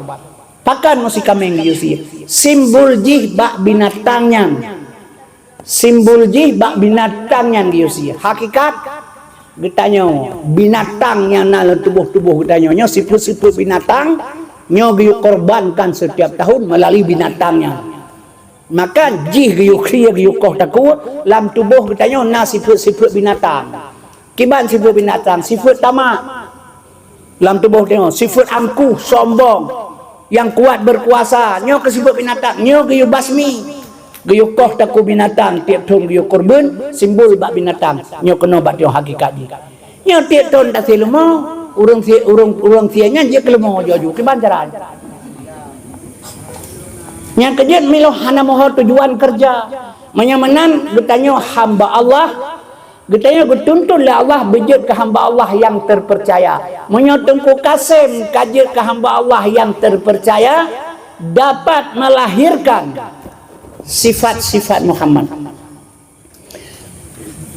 Pakon meusi kaméng geuyue sie? Simbol jih bak binatang nyan. Simbol jih bak binatang nyan geuyue sie. Hakikat geutanyoe, binatang nyang na lam tuboh-tuboh geutanyoe nyoe, sifeuet-sifeuet binatang nyoe geuyue korbankan setiap tahun meulalu binatang nyan. Maka jih geuyue khie, geuyue koh takue, lam tuboh geutanyoe na sifeuet-sifeuet binatang. Kiban sifeuet binatang, sifeuet tamak. Lam tuboh tanyoe, sifeuet angkuh, sombong, nyang kuat beukuasa, nyoe keu sifeuet binatang, nyoe geuyue basmi. Geuyue koh takue binatang, tiep thon geuyue keureubeuen, simbol bak binatang, nyoe keunoe bak tanyoe hakikat jih. Nyoe tiep thon tasie leumo, ureuëng sie, ureuëng, ureuëng sie nyan jeuet keu leumo jih, kiban cara. Nyang keujeuet miloh hana meuho tujuan keureuja. Meunyoe meunan geutanyoe hamba Allah, geutanyoe geutuntun lé Allah beujeuet keu hamba Allah nyang terpercaya. Meunyoe Teungku Kasem ka jeuet keu hamba Allah nyang terpercaya, dapat melahirkan sifat-sifat Muhammad.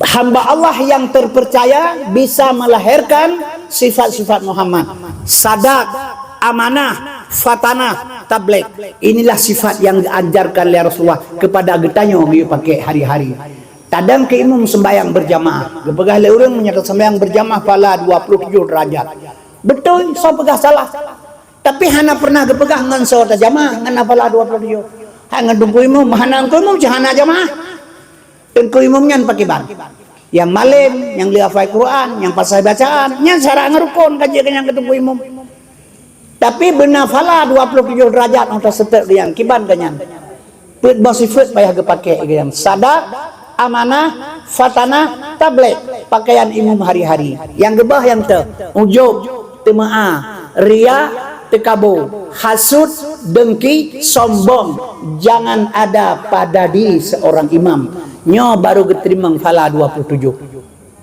Hamba Allah nyang terpercaya bisa melahirkan sifat-sifat Muhammad. Sadak, amanah, fatanah, tabligh. Inilah sifat yang diajarkan oleh Rasulullah kepada geutanyoe geuyue pakai hari-hari. Tadong keu imum sembahyang berjamaah. Geupeugah lé ureuëng meunyoe tasembahyang berjamaah pahala dua puluh tujoh derajat. Beutôi, soe peugah salah. Tapi hana pernah geupeugah ngon soe tajamaah ngon pahala dua puluh tujoh. Hai ngon teungku imum, hana teungku imum cit hana jamaah. Teungku imum nyan pakriban? Nyang malem, nyang lheueh hafai Quran, nyang pasai bacaan, nyan syarat ngon rukon ka jeuet keu nyang keu teungku imum. Tapi beuna pahala dua puluh tujoh derajat nyang taseutôt keu nyan, kiban keu nyan. Peuet boh sifeuet payah geupakai keu nyan. Sadak, amanah, fatanah, tabligh, pakaian imum hari-hari. Nyang geuboh nyang teu, ujub, teumeu'ah, riya, teukabo, hasut, deungki, sombong, jangan ada pada diri seorang imam. Nyoe baru geuteurimong pahala dua puluh tujoh.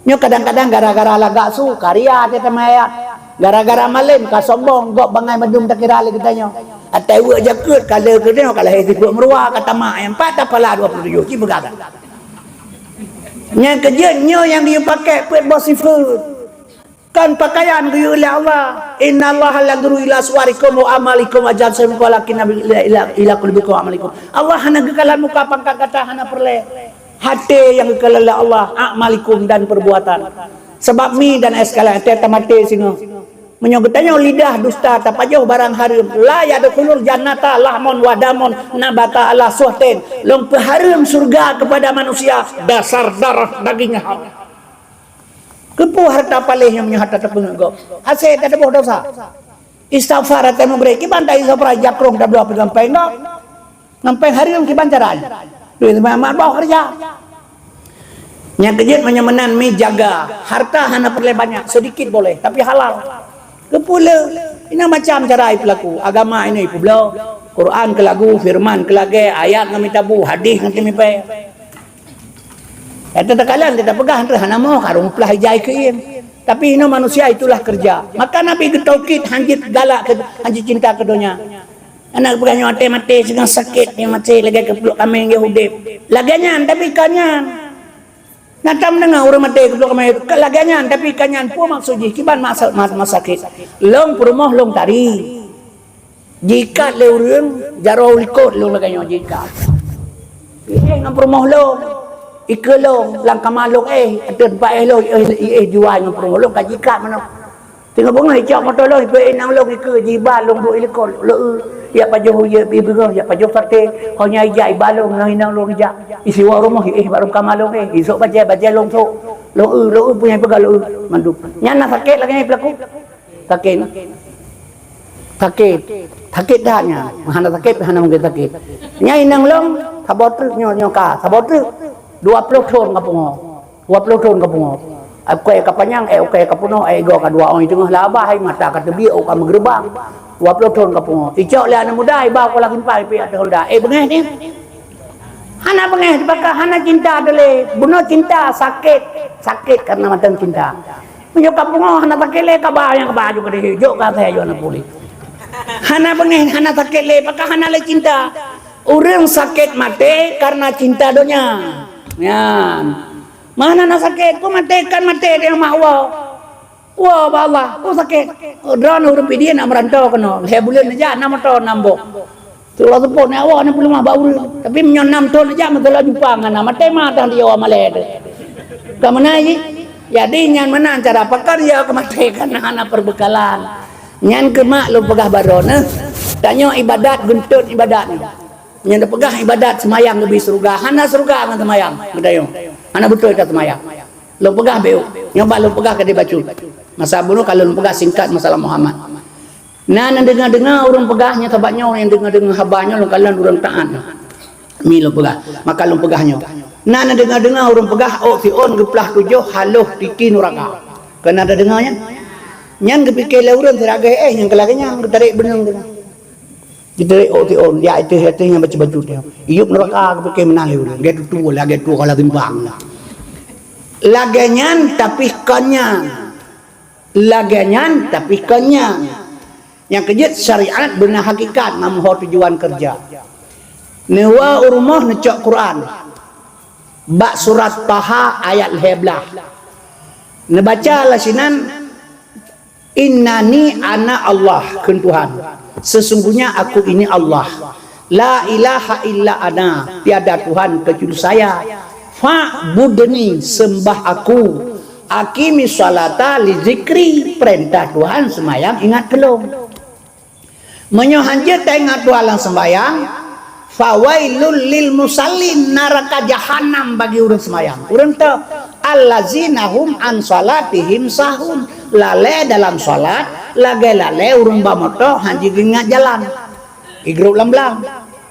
Nyoe kadang-kadang gara-gara lagak su, ka riya teuh teuma ayat. Gara-gara malem ka sombong, gob bangai mandum takira lé geutanyoe. Atai weuek jakeuet ka lé geutanyoe, ka lahé sifeuet meuruwa, ka tamak nyang pat tapala dua puluh tujoh, ci peugah. Nyang keujeuet nyoe nyang geuyue pakai peuet boh sifeuet. Kon pakaian geuyue lé Allah. Innallaha la yanzuru ila suwarikum wa amalikum wa ajsamikum walakin ila, ila, ila qulubikum wa amalikum. Allah hana geukalon muka pangkat gata, hana peureulée. Até nyang geukalon lé Allah, a'malikum dan perbuatan. Sabab mi dan es kalan até tamaté singoh. Meunyoe geutanyoe lidah dusta tapajoh barang hareuem, la yadkhulul jannata lahmun wa damun nabata ala suhtin. Lôn peuhareuem syeuruga keupada manusia dasar darah daging haram. Keupeue hareuta paléh nyoe meunyoe hareuta tapeungeuet gob? Hasé tateuboh desya. Istighfar até meugré, kiban ta istighfar jakrong tabloe peugampéng gob. Ngon péng hareuem kiban cara nyan. Duek teuma mak boh keureuja. Nyang keujeuet meunyoe meunan mi jaga, hareuta hana peureulée banyak, seudikit boleh, tapi halal. Keupeue le? Inoe macam cara ipeulaku. Agama inoe ipeubloe, Quran keu lagu, firman keu lagée, ayat ngon mita bu, hadih ngon teumipée. Nyang teukalon teupeugah, hana moh, karong peulaih ijai keuieng. Tapi inoe manusia itulah keureuja. Maka Nabi geutaukid hanjeuet galak keu, hanjeuet cinta keu donya. Aneuk peugah nyoe até maté singoh sakét, nyoe maté lagée keu pluek kaméng geuh udeb. Lagée nyan, tapi kon nyan. Na tam deungoe ureuëng maté keuplôh keumaé lagée nyan, tapi ka nyan peue maksud jih? Kiban masa, ma-, masakét. Lông peurumoh lông tari. Jikat lé ureuëng jaroe likot lông lagée nyoe jikat. Éh ngon peurumoh lông, ikeue lông, lam kama lông éh, ateueh teumpat éh lông, éh, éh juai ngon peurumoh lông ka jikat meunoe. Teungoh beungoh icok moto lông, ipeu inong lông ikeue, jiba lông duek ilikot, leu, yak pajoh uye, ibeungoh, yak pajoh saté, ho nyang ijak iba lông, ngon inong lông ijak, isiwa rumoh, iéh bak rumoh kama lông éh, isok bajée, bajée lông sok, lông eu, lông eu, punya peugah lông eu, mandum. Nyan na sakét lagée nyan peulaku. Sakét. Sakét. Sakét that nyan. Hana sakét, hana mungken sakét. Nyan inong lông, saboh treuk nyoe, nyoe ka, saboh treuk. Dua ploh thon ka pungo. Dua ploh thon ka pungo. Ukée ka panyang, éh ukée ka peunoh, éh igoe ka dua ôn teungoh labah, hai mata ka teubiet, ôk ka meugeureubang. Dua ploh thon ka pungo. Icok lé aneuk muda, iba u kolam simpang, ipeuék ateueh honda. Éh beungéh nyan. Hana beungéh, dibaka hana cinta teuh lé. Bunoe cinta sakét, sakét karena mantong cinta. Meunyoe ka pungo hana sakét lé, kaba nyang kaba aju keudeh, jok ka asai aju aneuk puléh. Hana beungéh, hana sakét lé, pakon hana lé cinta. Ureuëng sakét maté karena cinta donya. Nyan. Mana na sakét, ku maté kan maté di rumah Allah. Woe bak Allah, oh sakét. Oh, droeneuh ureuëng Pidie na meuranto keunoe. Lhée buleuen neujak na moto nam boh. Seulaweuet seupôt nyan awak na peuleumah bak ureuëng. Tapi meunyoe nam thon neujak meuteulak jumpa ngon na maté ma tang di awak malée teuh. Ka meunan jih. Jadi nyan meunan cara pakon ya keu maté kan hana peubeukalan. Nyan keuh mak lôn peugah baroe neuh. Tanyoe ibadat geuntot ibadat nyoe. Nyang teupeugah ibadat seumayang leubeh syeuruga, hana syeuruga ngon seumayang geutanyoe. Hana beutôi that seumayang. Lôn peugah beu, nyoe bah lôn peugah keudeh bacut. Masa bunoe ka lôn peugah singkat masalah Muhammad. Na neudeungoe-deungoe ureuëng peugah nyoe, sabab nyoe nyang deungoe-deungoe haba nyoe lôn kalon ureuëng taát nyoe. Mi lôn peugah, maka lôn peugah nyoe. Na neudeungoe-deungoe ureuëng peugah ôk siôn geuplah tujoh haloh titi nuraka. Keu na tadeungoe nyan? Nyan geupike lé ureuëng sira geuh éh nyang keu lagée nyan geutarek beuneueng deungoe. Jiteurék ôk siôn, jak ateueh-ateueh nyang bacut-bacut nyoe. Iyup nuraka geupike meunan lé ureuëng. Lagée tutoe, lagée tutoe ka lheueh timbang. Lagée nyan, tapi kon nyan. Lagée nyan, tapi kon nyan. Nyang keujeuet syariat beuna hakikat, na meuho tujuan keureuja. Neuwoe u rumoh neucok Quran. Bak surat Taha ayat lhée blaih. Neubaca lam sinan, "Innani ana Allah," kheun Tuhan, "sesungguhnya Aku ini Allah. La ilaha illa ana, tiada Tuhan kecuali Saya. Fa'budni, sembah Aku. Aqimi sholata li zikri, perintah Tuhan seumayang ingat keu Lôn." Meunyoe hanjeuet taingat Tuhan lam seumbahyang, "Fawailul lil musallin," naraka jahanam bagi ureuëng seumbahyang. Ureuëng toh, "Allazina hum an shalatihim sahun," lalée dalam salat lagée lalée ureuëng ba moto hanjeuet geuingat jalan. Igrôp lam blang.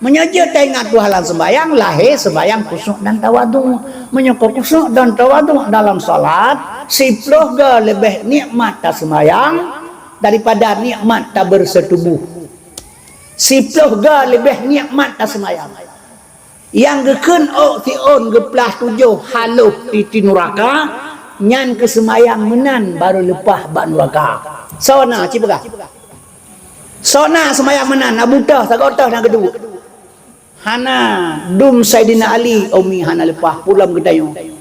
Meunyoe jeuet taingat Tuhan lam seumbahyang, lahé seumbahyang khusyuk dan tawadhu. Meunyoe kon khusyuk dan tawadhu dalam salat, siploh goe leubeh nikmat taseumbahyang daripada nikmat tabeureuseue tuboh. Siploh goe leubeh nikmat taseumayang. Nyang geukheun ôk siôn geuplah tujoh haloh titi nuraka, nyan keu seumayang meunan barô leupah bak nuraka. Soe na cit peugah? Soe na seumayang meunan, na butoh, sagoe toh na geuduek? Hana, dum Saidina Ali, umi hana leupah, peulom geutanyoe.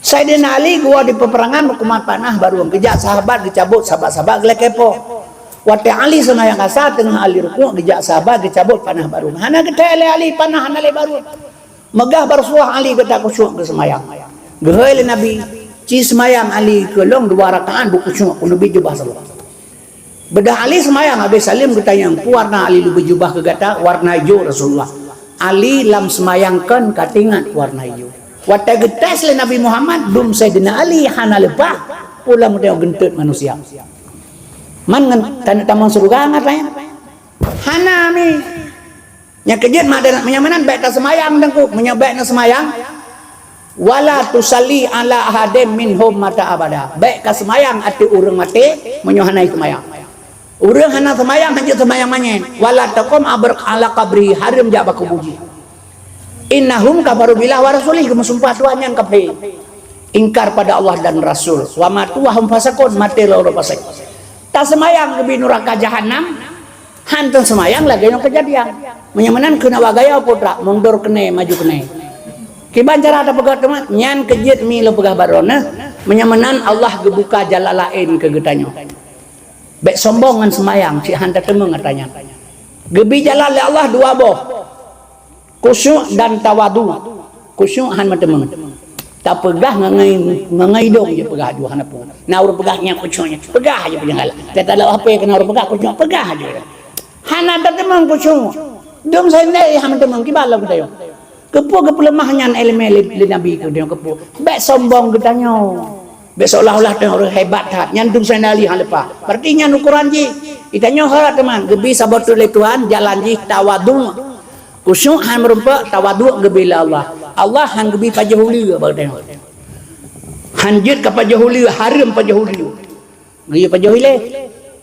Saidina Ali geuwoe di peuperangan meukumat panah barô, geujak sahabat geucabot, sahabat-sahabat geulakée po. Watée Ali seumayang asa, teungoh Ali rukuk, geujak sahabat geucabot panah barô. Hana geuthée lé Ali, panah hana lé barô. Meugah barô suah Ali geutak khusyuk geuseumayang. Geuhôi lé Nabi, "Ci seumayang Ali keu lôn dua rakaat beukhusyuk keu Nabi jubah saboh." Beudôh Ali seumayang habéh saleuem geutanyong, "Peue warna Ali leubeh jubah keu gata?" "Warna ijo, Rasulullah." Ali lam seumayang kon ka teuingat warna ijo. Watée geutés lé Nabi Muhammad, dum Saidina Ali hana leupah, peulom geutanyoe geunteut manusia. Man ngon taneuk tamong syeuruga ngon tanyoe? Hana mi. Nyang keujeuet mak dan meunyoe meunan bék taseumayang teungku, meunyoe bék neuseumayang, "Wala tusalli ala ahadin minhum mata abada." Bék kaseumayang ateueh ureuëng maté meunyoe hana seumayang. Ureuëng hana seumayang, hanjeuet seumayang manyét. "Wala taqum abr-, ala qabri," hareuem jak bak kubu jih. "Innahum kafaru billahi wa rasulih," geumeusumpah Tuhan nyan kafé. Ingkar pada Allah dan Rasul. "Wa matu wa hum fasiqun," maté lom fasik. Taseumayang keubi nuraka jahanam, hántom seumayang lagée nyoe keujadian. Meunyoe meunan keuneuk awak gaya putra, mundur keunai, maju keunai. Kiban cara tapeugah teuma, nyan keu jeuet mi lôn peugah bak droeneuh, meunyoe meunan Allah geubuka jalan laén keu geutanyoe. Bék sombong ngon seumayang, cit han tateumeung atra nyan. Geubi jalan lé Allah dua boh, khusyuk dan tawadu. Khusyuk han meuteumeung. Tapeugah ngon, ngon idong jeuet peugah aju hana peue. Na ureuëng peugah nyan khusyuk nyan, peugah aju peue nyang galak. Teutalak H P keu na ureuëng peugah khusyuk, peugah aju. Hana tateumeung khusyuk. Dum seuhindai han meuteumeung, kiban lom geutanyoe. Keupeue geupeuleumah nyan iéleumé lé, lé Nabi keu geutanyoe keupeue? Bék sombong geutanyoe. Bék seolah-olah tanyoe ureuëng hebat that. Nyan dum seuhindai han leupah. Berarti nyan ukoran jih. Geutanyoe harap teuma geubi saboh teuk lé Tuhan, jalan jih tawadu. Khusyuk han meurumpok, tawadu geubi lé Allah. Allah han geubi pajoh uleue bak geutanyoe. Han jeuet ka pajoh uleue, hareuem pajoh uleue. Geuyue pajoh ilée,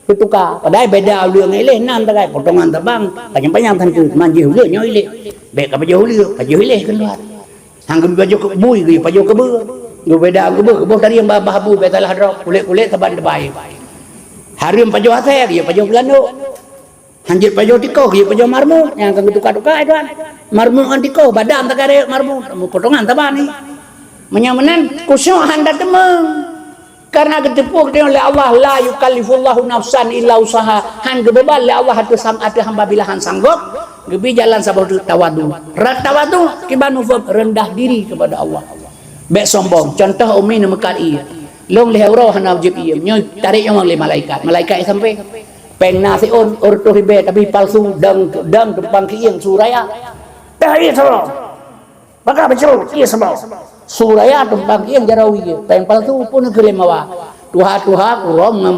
teutuka. Padahai beda uleue ngon ilée, nan tagai potongan tabang, panyang-panyang tan keuh, manjih uleue nyoe ilée. Bék ka pajoh uleue, pajoh ilée keuluar. Han geuyue pajoh keu bui, geuyue pajoh keu beue. Geuyue beda keu beue, keu boh tarieng bah, bah bu, bék salah droe, kulét-kulét saban teubai. Hareuem pajoh asée, geuyue pajoh keu landok. Han jeuet pajoh tikoh, geuyue pajoh marmut, nyang ka geutuka-tuka, eh, tuan. Marmut ngon tikoh, badam tagai rayeuk marmut, potongan saban ni. Meunyoe meunan, khusyuk han tateumeung. Karena geuteupeue geutanyoe lé Allah, "La yukallifullahu nafsan illa usaha." Han geubeuban lé Allah ateueh sam-, ateueh hamba bila han sanggop, geubi jalan saboh teuk tawadu. Ra-, tawadu kiban muphom rendah diri kepada Allah. Bék sombong. Contoh umi neumeukat ié. Lôn lhée uroe hana jieb ié. Nyoe tarek nyawöng lé malaikat. Malaikat ié sampé. Péng na siôn, reutôh ribée, tapi palsu, dang, dang tumpang keuieng su raya. Dah ié saboh. Maka beujeuet ié saboh. Su raya tumpang keuieng jaroe ié, péng palsu pun keu lé mawa. Tuha-tuha kurong ngon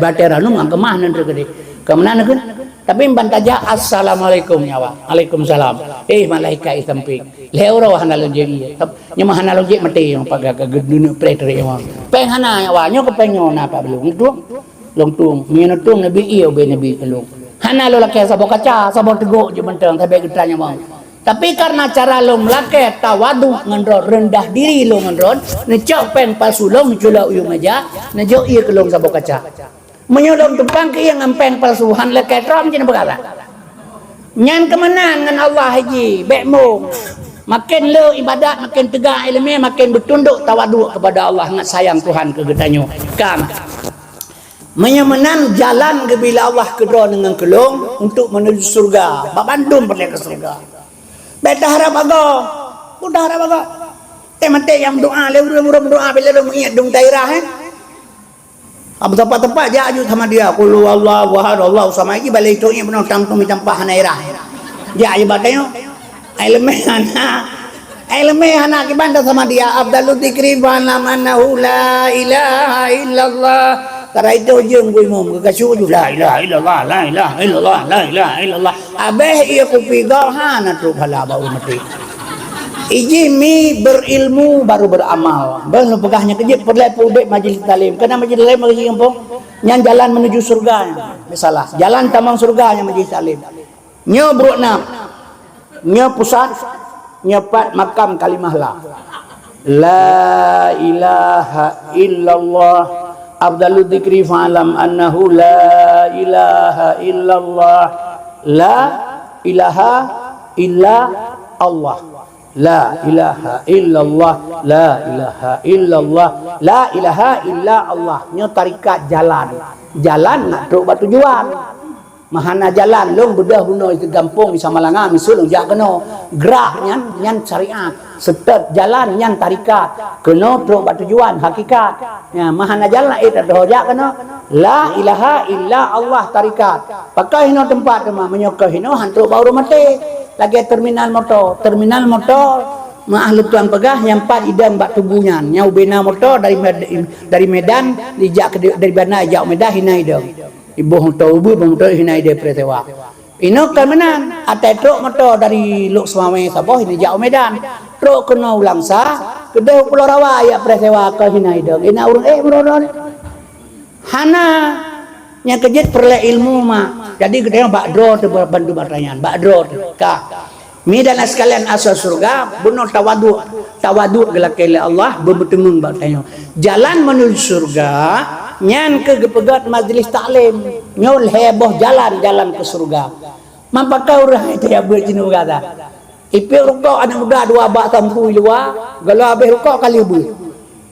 batée ranum ngon keumah nan teukeudeh. Keu meunan kheun. Tapi ban tajak, "Assalamualaikum, nyawa." "Waalaikumsalam." Eh, malaikat ié sampé. Lhée uroe hana lôn jieb ié. Nyoe mah hana lôn jieb maté nyang paga ka geuduneuk preh teurek nyoe. Péng hana nyawa, nyoe keu péng nyoe na pat beulông. Tueng. Lôn tueng. Meunyoe tueng neubi ié ubé neubi keu lôn. Hana lôn lakée saboh kaca, saboh teugok jeuet mantong, sabé geutanyoe nyoe. Tapi karena cara lôn meulakée tawadu ngon droe, reundah diri lôn ngon droe, neucok péng palsu lôn, neuculok u yup meja, neujok ié keu lôn saboh kaca. Meunyoe lôn tumpang keuieng ngon péng palsu, han lakée trom jih neupeugah. Nyan keu meunan ngon Allah jih, bék mong. Maken le ibadat, maken teuga iéleumé, maken beutundok tawadu kepada Allah, ngat sayang Tuhan keu geutanyoe. Ka. Meunyoe meunan jalan geubri lé Allah keudroe ngon keu lôn untuk menuju syurga, bak bandum peureulée keu syurga. Bék taharab agoe, bék taharab agoe. Teumaté nyang meudoá, lé ureuëng-ureuëng meudoá, bila lôn meuiet dum daerah, eh. Ab teumpat-teumpat jak aju sama dia, qul huwallahu ahad, Allahu samad, ji balai tu nyang peunoh tam tu mita pah hana irah. Jak je bak tanyoe. Iéleumé hana. Iéleumé hana kiban dah sama dia, afdalu dzikri fa'lam annahu la ilaha illallah. Tarai tu jeung gui mum, ke kasu ju la ilaha illallah, la ilaha illallah, la ilaha illallah. Abéh ié kupi gob hana trok phala bak ureuëng maté. Iji mi berilmu baru beramal. Bang lôn peugah nyan keujeuet peureulée peuudeb majlis taklim. Keunan majlis taklim bagi gampông. Nyan jalan menuju syurga nyan. Biasalah, jalan tamong syurga nyan majlis taklim. Nyoe brok nam. Nyoe pusat, nyoe pat makam kalimah la. La ilaha illallah. Afdalu dzikri fa'lam annahu la ilaha illallah. La ilaha illa Allah. La ilaha illallah. La ilaha illallah. La ilaha illa Allah. Nyoe tarikat jalan. Jalan nak trok bak tujuan. Meuhana jalan, lôn beudôh bunoe di gampông di Samalanga, miseue lôn jak keunoe. Grak nyan, nyan syariat. Seutôt jalan nyan tarikat. Keunoe trok bak tujuan hakikat. Nyan, meuhana jalan, eh, teudoh jak keunoe. La ilaha illa Allah tarikat. Pakon hinoe teumpat teuma, meunyoe kon hinoe han trok bak ureuëng maté. Lagée terminal moto. Terminal moto, meu ahli tuan peugah, nyang pat idong bak tugu nyan. Nyang ubena moto dari Med-, dari Medan, dijak ke, dari Banda ijak u Medan, hina idong. Iboh moto ubeut, boh moto hina ideh preh sewa. Inoe kon meunan, atai trok moto dari Lhokseumawe saboh ini jak u Medan. Trok keunoe u Langsa, keudeh u Pulo Rawa jak preh sewa kon hina idong. Ina ureuëng ék meurorot. Hana. Nyang keujeuet peureulée ilmu mak. Jadi geutanyoe bak droe teuh bandum atra nyan, bak droe teuh. Ka. Mi dan sekalian asai syeuruga, bunoe tawaduk. Tawaduk geulakée lé Allah, beumeuteumèe bak tanyoe. Jalan menuju syeuruga, nyan keuh geupeugét majlis taklim. Nyoe lhée boh jalan, jalan keu syeuruga. Man pakon ureuëng hai tajak beuet jihnyan gata? Ipék rukok aneuk muda dua bak sampui luwa, gohlom habéh rukok ka lheueh beuet.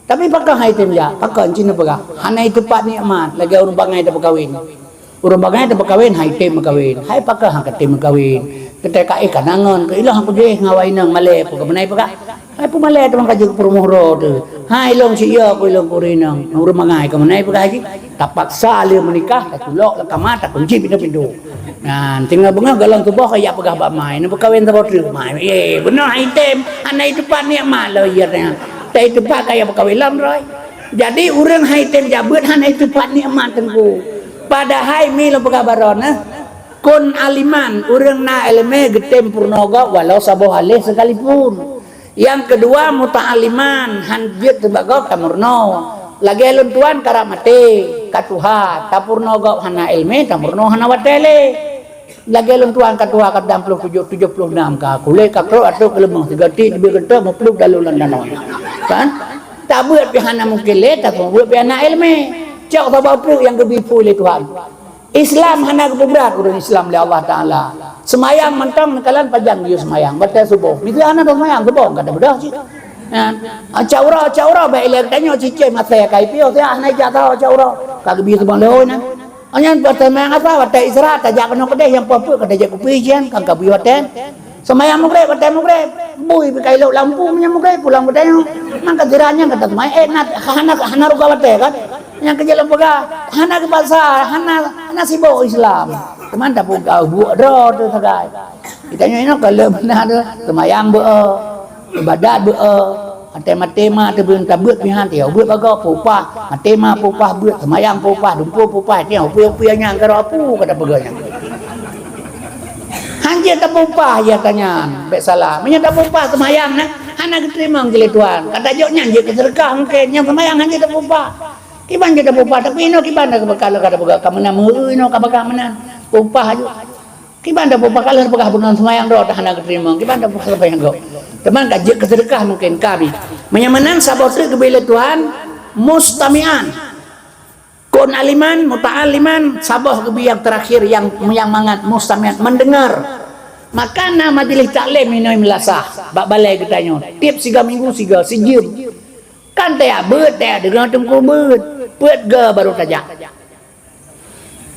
Tapi pakon hai tem jak? Pakon cit neupeugah? Hana iteupat nikmat lagée ureuëng bangai tapeukawen. Ureuëng bangai tapeukawen hai tem meukawen. Hai pakon hana tem meukawen? Keutai ka éh ka nangon, keu ilong aku jih ngon awak inong malée peue keumeunai peugah. Hai peumalée teuma ka jeuet peurumoh droe teuh. Hai ilong si iya ku ilong ku ureuëng inong. Ureuëng bangai keumeunai peugah jih. Tapaksa lé meunikah, tatulok lam kama, takunci pintoe-pintoe. Nah, tinggai beungoh gohlom tuboh ka jak peugah bak mai, neupeukawen saboh treuk mai. Eh, beungoh hai tem, hana iteupat nikmat lom iya teuh. Tai teupat ka jak peukawen lom droe. Jadi ureuëng hai tem jak beuet hana iteupat nikmat teungku. Padahai mi lôn peugah baroe nyoe, kun aliman, ureuëng na iéleumé geutem peurunoe gob walau saboh aléh sekalipun. Nyang keudua muta'alliman, han jeuet teubagoe tameurunoe. Lagée lôn tuan karab maté, ka tuha, tapeurunoe gob hana iéleumé, tameurunoe hana watée lé. Lagée lôn tuan ka tuha ka dam ploh tujoh, tujoh ploh nam ka, kulét ka krok ateueh keuleumeung, sigoe tiek leubeh geuntôk meuplup dalu lam danau. Kan? Tabeuet pih hana mungken lé, tapeubuet pih hana iéleumé. Cok saboh treuk nyang geubri phui lé Tuhan. Islam hana geupeubrat ureuëng Islam lé Allah Taala. Seumayang mantong neukalon pajan geuyue seumayang, watée suboh. Miseue hana seumayang suboh ka tabeudôh cit. Nyan, cak uroe, cak uroe bak ilée geutanyoe cicém asée ka ipiôh siat hana ijak saho cak uroe. Ka geubi suboh leuhôi nyan. Nyan watée seumayang asa, watée Isra tajak keunoe keudeh nyang poh peuet ka tajak kupi jian, kan ka bui watée. Seumayang Maghrib, watée Maghrib, bui pih ka ilok lampu meunyoe Maghrib pulang geutanyoe. Mangka siran nyan ka taseumayang, eh, na, hana, hana rugoe watée kan. Nyang keujeuet lôn peugah, hana geupaksa, hana, hana sibok Islam. Teuma tapeugah buet droe teuh sagai. Geutanyoe inoe ka lheueh meunan teuh, seumayang beu-e, ibadat beu-e, maté-maté ma teuh beu tabeuet pih han teuh, beuet bagoe peupah, maté ma peupah beuet, seumayang peupah, dumpeue peupah, nyan peue-peue nyang ka rôh apu ka tapeugah nyan. Han jeuet tapeupah ya ka nyan, bék salah. Meunyoe tapeupah seumayang na, hana geuteurimong lé Tuhan. Ka tajok nyan jeuet keu seudeukah mungken, nyang seumayang han jeuet tapeupah. Kiban jeuet tapeupah, tapi inoe kiban dah ka lheueh ka tapeugah, ka meunan meuheu inoe ka peugah meunan. Peupah aju. Kiban dah peupah ka lheueh peugah bunoe seumayang droe hana geuteurimong. Kiban dah peupah seumayang droe. Teuma ka jeuet keu seudeukah mungken ka bi. Meunyoe meunan saboh treuk geubri lé Tuhan, mustami'an. Kun aliman, muta'alliman, saboh geubri nyang teurakhir nyang, nyang mangat mustami'an, mendengar. Maka na majelis taklim inoe meulasah bak balée geutanyoe. Tieb siga minggu siga, sijeuem. Kan tajak beuet, tajak deungoe teungku beuet. Peuet goe barô tajak.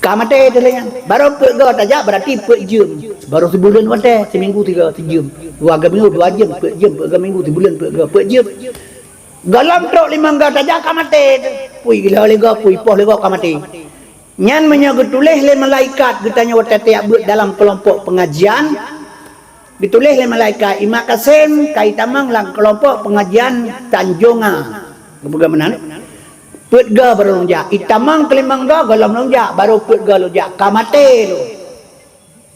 Ka maté teuh lé nyan. Barô peuet goe tajak, berarti peuet jeuem. Barô sibuleuen watée, siminggu siga, sijeuem. Dua goe minggu, dua jeuem, peuet jeuem, peuet goe minggu, sibuleuen, peuet goe, peuet jeuem. Gohlom trok limong goe tajak ka maté teuh. Pui gila lé goe, pui poh lé goe ka maté. Nyan meunyoe geutuléh lé malaikat geutanyoe watée tajak beuet dalam keulompok peungajian, geutuléh lé malaikat, "Imak Kasem ka itamong lam keulompok peungajian Tanjonga." Geupeugah meunan. Peuet goe barô lôn jak. Itamong keulimong goe gohlom lôn jak, barô peuet goe lôn jak. Ka maté lôn.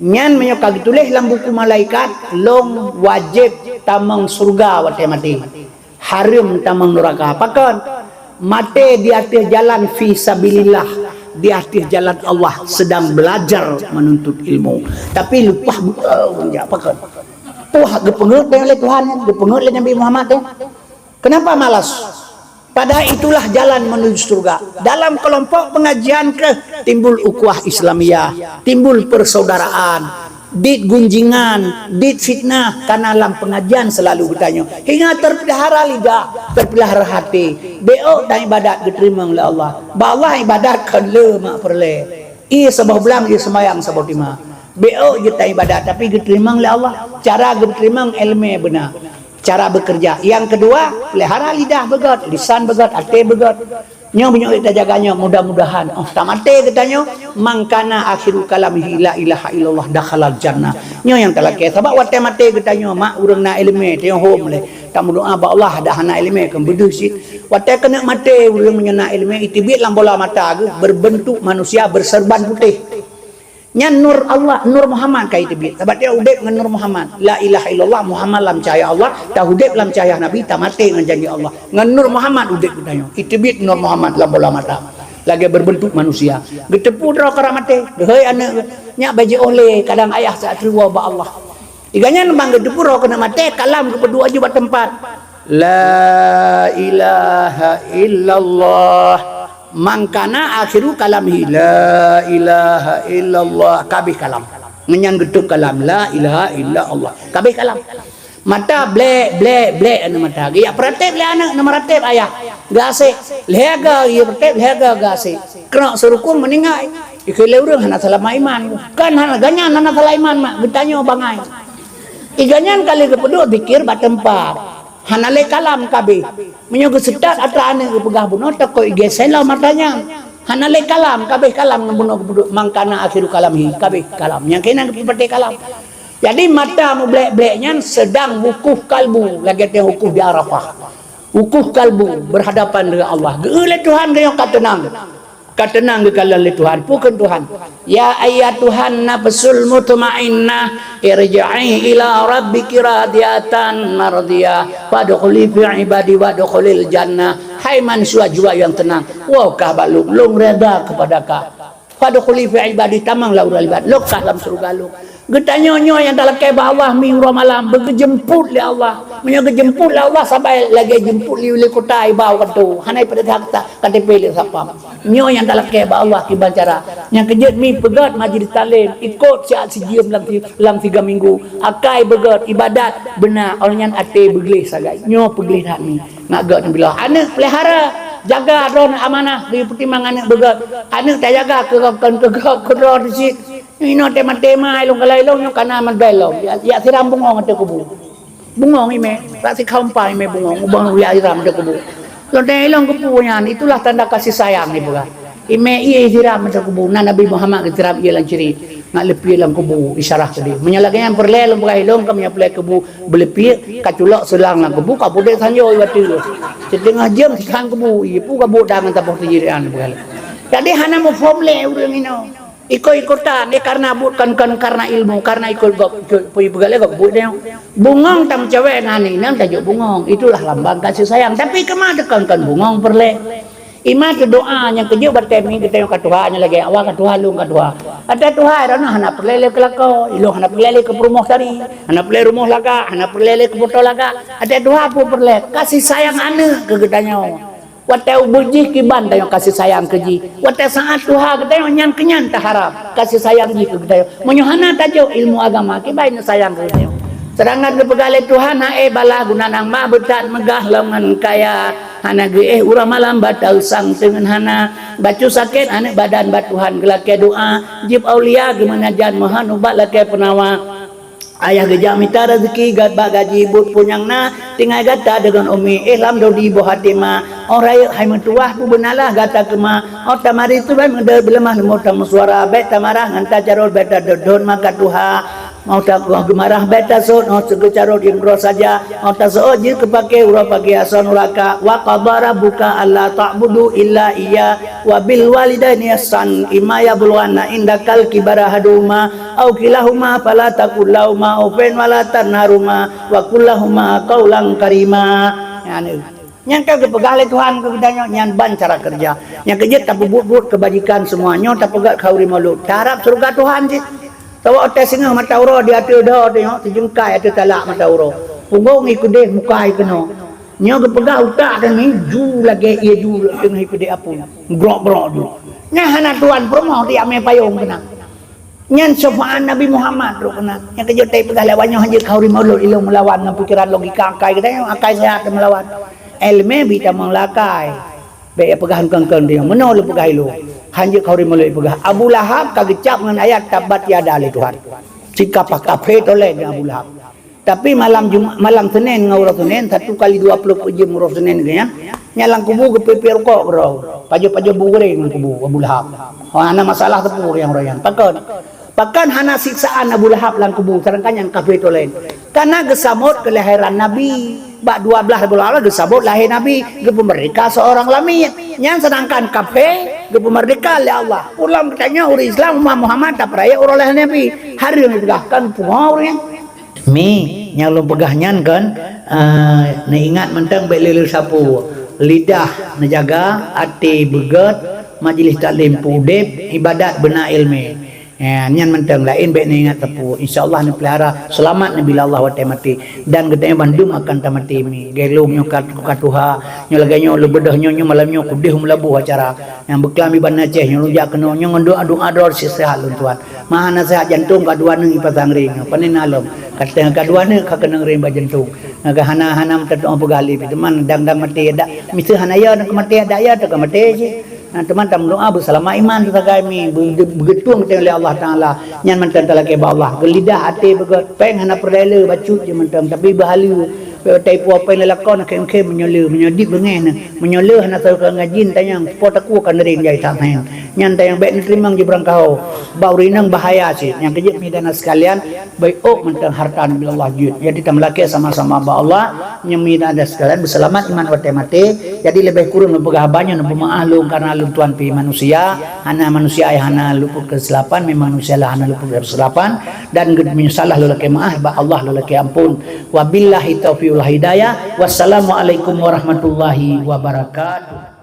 Nyan meunyoe ka geutuléh lam buku malaikat, lôn wajéb tamong syeuruga watée maté. Hareuem tamong nuraka. Pakon? Maté di ateueh jalan fi sabilillah, di ateueh jalan Allah, sedang belajar menuntut ilmu. Tapi leupah beu-e ureuëng jak. Pakon? Poh geupeungeut lé Tuhan, geupeungeut lé Nabi Muhammad nyan. Kenapa malas? Padahal itulah jalan menuju surga. Dalam kelompok pengajian keuh timbul ukhuwah Islamiyah, timbul persaudaraan, dit gunjingan, dit fitnah, karena lam pengajian selalu geutanyoe. Hingga terpelihara lidah, terpelihara hati. Bék ôk dan ibadat geuteurimong lé Allah. Bak Allah ibadat kon le mak peureulée. Ie saboh blang, ie seumayang saboh teuma. Bék ôk jeuet ibadat, tapi geuteurimong lé Allah. Cara geuteurimong iéleumé beuna. Cara bekerja. Nyang keudua, pelihara lidah beugét, lisan beugét, até beugét. Nyoe meunyoe tajaga nyoe, mudah-mudahan, oh, tamaté geutanyoe, "Man kana akhiru kalamihi la ilaha illallah dakhalal jannah." Nyoe nyang talakée. Sabab watée maté geutanyoe, mak ureuëng na iéleumé, tanyoe hom lé. Tameudoá bak Allah, dah hana iéleumé, keu beudeuh cit. Watée keuneuk maté, ureuëng meunyoe na iéleumé, iteubiet lam bola mata geuh, berbentuk manusia berserban putih. Nyan nur Allah, nur Muhammad ka iteubiet. Sabab dia udeb ngon nur Muhammad. La ilaha illallah Muhammad lam cahya Allah, taudeb lam cahya Nabi, tamaté ngon janji Allah. Ngon nur Muhammad udeb geutanyoe. Iteubiet nur Muhammad lam bola mata. Lagée berbentuk manusia. Geuteupeue droe karab maté. Geuhôi aneuëk, nyak bajée óh lé, kadang ayah sa ateueh woe bak Allah. Iga nyan bang geuteupeue droe keuneuk maté, kalam geupeuduek aju bak teumpat. La ilaha illallah. Man kana akhiru kalamihi la ilaha illallah. Kabeh kalam. Ngon nyan geutôb kalam, la ilaha illa Allah. Kabeh kalam. Mata blek, blek, blek aneuk mata. Geujak peurateb lé aneuk, na meurateb ayah. Geuasék. Lhèe go, geujak peurateb, lhèe go, geuasék. Keurok seurukung meuninggai. Ikheun lé ureueng hana salah iman. Kan hana, gobnyan hana salah iman mak, geutanyoe bangai. Iga nyan ka lheueh geupeuduek zikir bak teumpat. Hana lé kalam kabeh. Meunyoe geuseutôt atra aneuk geupeugah bunoe, takot igeusen lom atra nyan. Hana lé kalam, kabeh kalam ngon bunoe geupeuduek, man kana akhiru kalamihi, kabeh kalam. Nyang keunan geupeupatéh kalam. Jadi mata mublek-blek nyan sedang wukuf kalbu, lagèe teuh wukuf di Arafah. Wukuf kalbu berhadapan dengan Allah. Geu lé Tuhan geuh ka teunang. Ka teunang geukalon lé Tuhan. Peue kheun Tuhan? Ya ayyatuhan nafsul mutmainnah, irji'i ila rabbiki radiyatan mardiyah, fadkhuli fi ibadi wadkhulil jannah. Hai manusia jiwa nyang teunang, woe kah bak Lôn, Lôn reda keupada kah. Fadkhuli fi ibadi, tamong lam uroe ibadat, lokah lam syeuruga Lôn. Geutanyoe nyoe nyang talakèe bak Allah mi uroe malam, beugeujeumpot lé Allah. Meunyoe geujeumpot lé Allah, saban lagèe jeumpot lé, lé kota iba u kantô, hana ipeurintah K T P lé satpam. Nyoe nyang talakèe bak Allah kiban cara. Nyang keujeuet mi peugöt majlis taklim, ikot siat sijeuem lam si-, lam tiga minggu. Akai beugöt, ibadat beuna, óh lheueh nyan até beugleh sagai. Nyoe peugleh that mi. Nak göt neubiloh. Aneuk peulihara, jaga droeneuh amanah, geupeutimang aneuk beugöt. Aneuk tajaga keu gob kon keu gob keudroe teucit. Inoe tema-tema ilong kalau ilong nyoe kana mandai lom. Ya, ya siram bungong ateueh kubu. Bungong imè, tak sikhampa imè bungong, ubang ruyah siram ateueh kubu. Lôn tanya ilong kubu nyan, itulah tanda kasih sayang ni bukan. Imè ié siram ateueh kubu, na Nabi Muhammad geusiram ié lam cirit, nak leupie lam kubu, isyarah tadi. Meunyoe lagèe nyan peureulèe lôn peugah ilong ka meunyoe peureulèe kubu, beuleupie, ka culok seulang lam kubu, ka pudek sanjôi watèe. Siteungoh jeuem sikhan kubu, ié pu ka buet dangan taboh teujirean bukan. Jadi hana muphom lé ureueng inoe. Ikot-ikotan, eh, karena buet kon, kon karena ilmu, karena ikot gob, ikot peue peugah lé gob buet nyoe. Bungong tameucawèe ngon inong tajok bungong, itulah lambang kasih sayang. Tapi keuma teuh kon, kon bungong peureulèe. Ima teudoa nyang keujeuet batèe mi geutanyoe ka tuha, nyang lagèe awak ka tuha, lôn ka tuha. Watèe tuha droeneuh hana peureulèe lé keu lakoe, ilong hana peureulèe lé keu peurumoh sari, hana peureulèe rumoh lagak, hana peureulèe lé keu moto lagak. Watèe tuha peue peureulèe, kasih sayang aneuk keu geutanyoe. Watèe ubeut jih kiban tanyoe kasih sayang keu jih. Watèe saát tuha geutanyoe nyan keu nyan taharap kasih sayang jih keu geutanyoe. Meunyoe hana tajok ilmu agama, kiban neusayang keu geutanyoe. Seudangkan geupeugah lé Tuhan, "Hai bala guna nyang ma beuthat meugah lom ngon kaya, hana geuéh uroe malam bak tausang teungeun hana. Bacut sakét aneuk badan bak Tuhan geulakèe doa, jieb aulia geumeunajat meuhán ubat lakèe peunawa." Ayah geujak mita raseuki gèt bak gaji buet peue nyang na, tinggai gata deungon umi, éh lam dodi boh até ma. Óh rayeuk hai meutuwah peubeunalah gata keuma. Óh tamari tu bèk meudeuh beuleumah leumo tameusuara, bèk tamarah ngon tacarôt, bèk tadon-don maka tuha. Óh ta-, óh geumarah bèk tasot, óh geucarôt nyang droe saja. Óh taseuôt jeuet keupaké uroe pagèe asoe nuraka. Wa qadha rabbuka alla ta'budu illa iyyah wa bil walidaini ihsan, imma yablughanna indakal kibara ahaduhuma aw kilahuma fala taqul lahuma uffin wala tanharhuma wa qul lahuma qaulan karima. Nyan, nyan ka geupeugah lé Tuhan keu geutanyoe, nyan ban cara keureuja. Nyang keujeuet tapeubuet-buet keubajikan seumua nyoe tapeugöt khauri maulud. Taharap syeuruga Tuhan cit. Sabab watèe singoh mata uroe di ateueh dho teuh nyoe, teujeungkai ateueh talak mata uroe. Punggong ikeudeh muka ikeunoe. Nyoe geupeugah utak teuh ni ju lagèe ié ju teungoh ipeude apui. Grok-grok ju. Nyan hana tuan peurumoh tiak mé payong keunan. Nyan syafaat Nabi Muhammad trok keunan. Nyang keujeuet tai peugah lé awak nyoe hanjeuet khauri maulud ilong meulawan ngon pikeran logika akai geutanyoe, akai sehat meulawan. Èleumèe bit tamong lakai. Bèk ya peugah kön-kön teuh. Meunoe lôn peugah ilong. Hanjeuet khauri maulud peugah. Abu Lahab ka geucab ngon ayat tabbat yada lé Tuhan. Sikap kafé tolèe ngon Abu Lahab. Tapi malam Jumat, malam Senin ngon uroe Senin, satu kali dua puluh empat jam uroe Senin geuh nyan, nyan lam kubu geupeupiep rukok keudroe. Pajoh-pajoh bu goreng lam kubu Abu Lahab. Oh, hana masalah teupeu nyang uroe nyan. Pakon? Pakon hana siksaan Abu Lahab lam kubu, sedangkan nyan kafé tolèe. Karena geusamot keulahiran Nabi. Bak dua blaih bulan Allah geusamot lahé Nabi, geupeumerdeka seorang lamiet. Nyan sedangkan kafé geupeumerdeka lé Allah. Ulôn geutanyoe ureueng Islam umat Muhammad tapeurayeuk uroe lahé Nabi. Hareuem dipeugah kan pungo ureueng nyan. Mi, nyang lôn peugah nyan kon, eh, neuingat mantong bèk lé lé sapeue. Lidah neujaga, até beugöt, majlis taklim peuudép, ibadat beuna ileumèe. Ya, nyan mantong laén bék neuingat teupeu. Insya Allah neupeulihara, seulamat neubila Allah watée maté. Dan geutanyoe bandum akan tamaté mi. Lagée lôn nyoe ka, ka tuha, nyoe lagée nyoe lôn beudôh nyoe, nyoe malam nyoe kudeh meulaboh acara. Nyang beuklam iban Aceh nyoe lôn jak keunoe, nyoe ngon doa-doa droe seuhat lôn tuan. Meuhana seuhat jantong ka dua neuk ipasang ring nyoe. Pane na lom. Ka teuh ka dua neuk ka keunong ring bak jantong. Ka hana, hana meuteumé peugah lé, teuma dang-dang maté dak. Miseue hana ya, nak maté dak ya, teuka maté cit. Nah, teuma tameudoa beuseulamat iman teusagai mi, beu-, beugeutueng teuh lé Allah Taala. Nyan mantong talakée bak Allah. Geulidah até beugét, péng hana peureulée le bacut jih mantong, tapi beuhaleue. Taipu péng lé lakoe na khém-khém meunyoe le, meunyoe dit beungéh na. Meunyoe le hana sapeue ka ngaji tanyong, po takue ka nering jai that hen. Nyan tanyong bék neuteurimong jibrang kaho. Bak ureueng inong bahaya cit. Nyang keujeuet mi dan sekalian, baik ôk mantong hareuta neubi Allah jeuet. Jadi tameulakée sama-sama bak Allah, nyoe mi dan sekalian beuseulamat iman watée maté. Jadi leubeh kureueng neupeugah haba nyoe, neupeumaáh lôn kareuna lôn tuan pih manusia, hana manusia nyang hana luput keusilapan, memang manusia lah hana luput keusilapan, dan geu-, meunyoe salah lôn lakée maáh, bak Allah lôn lakée amphon. Wabillahi taufiq wal hidayah. Wassalamualaikum warahmatullahi wabarakatuh.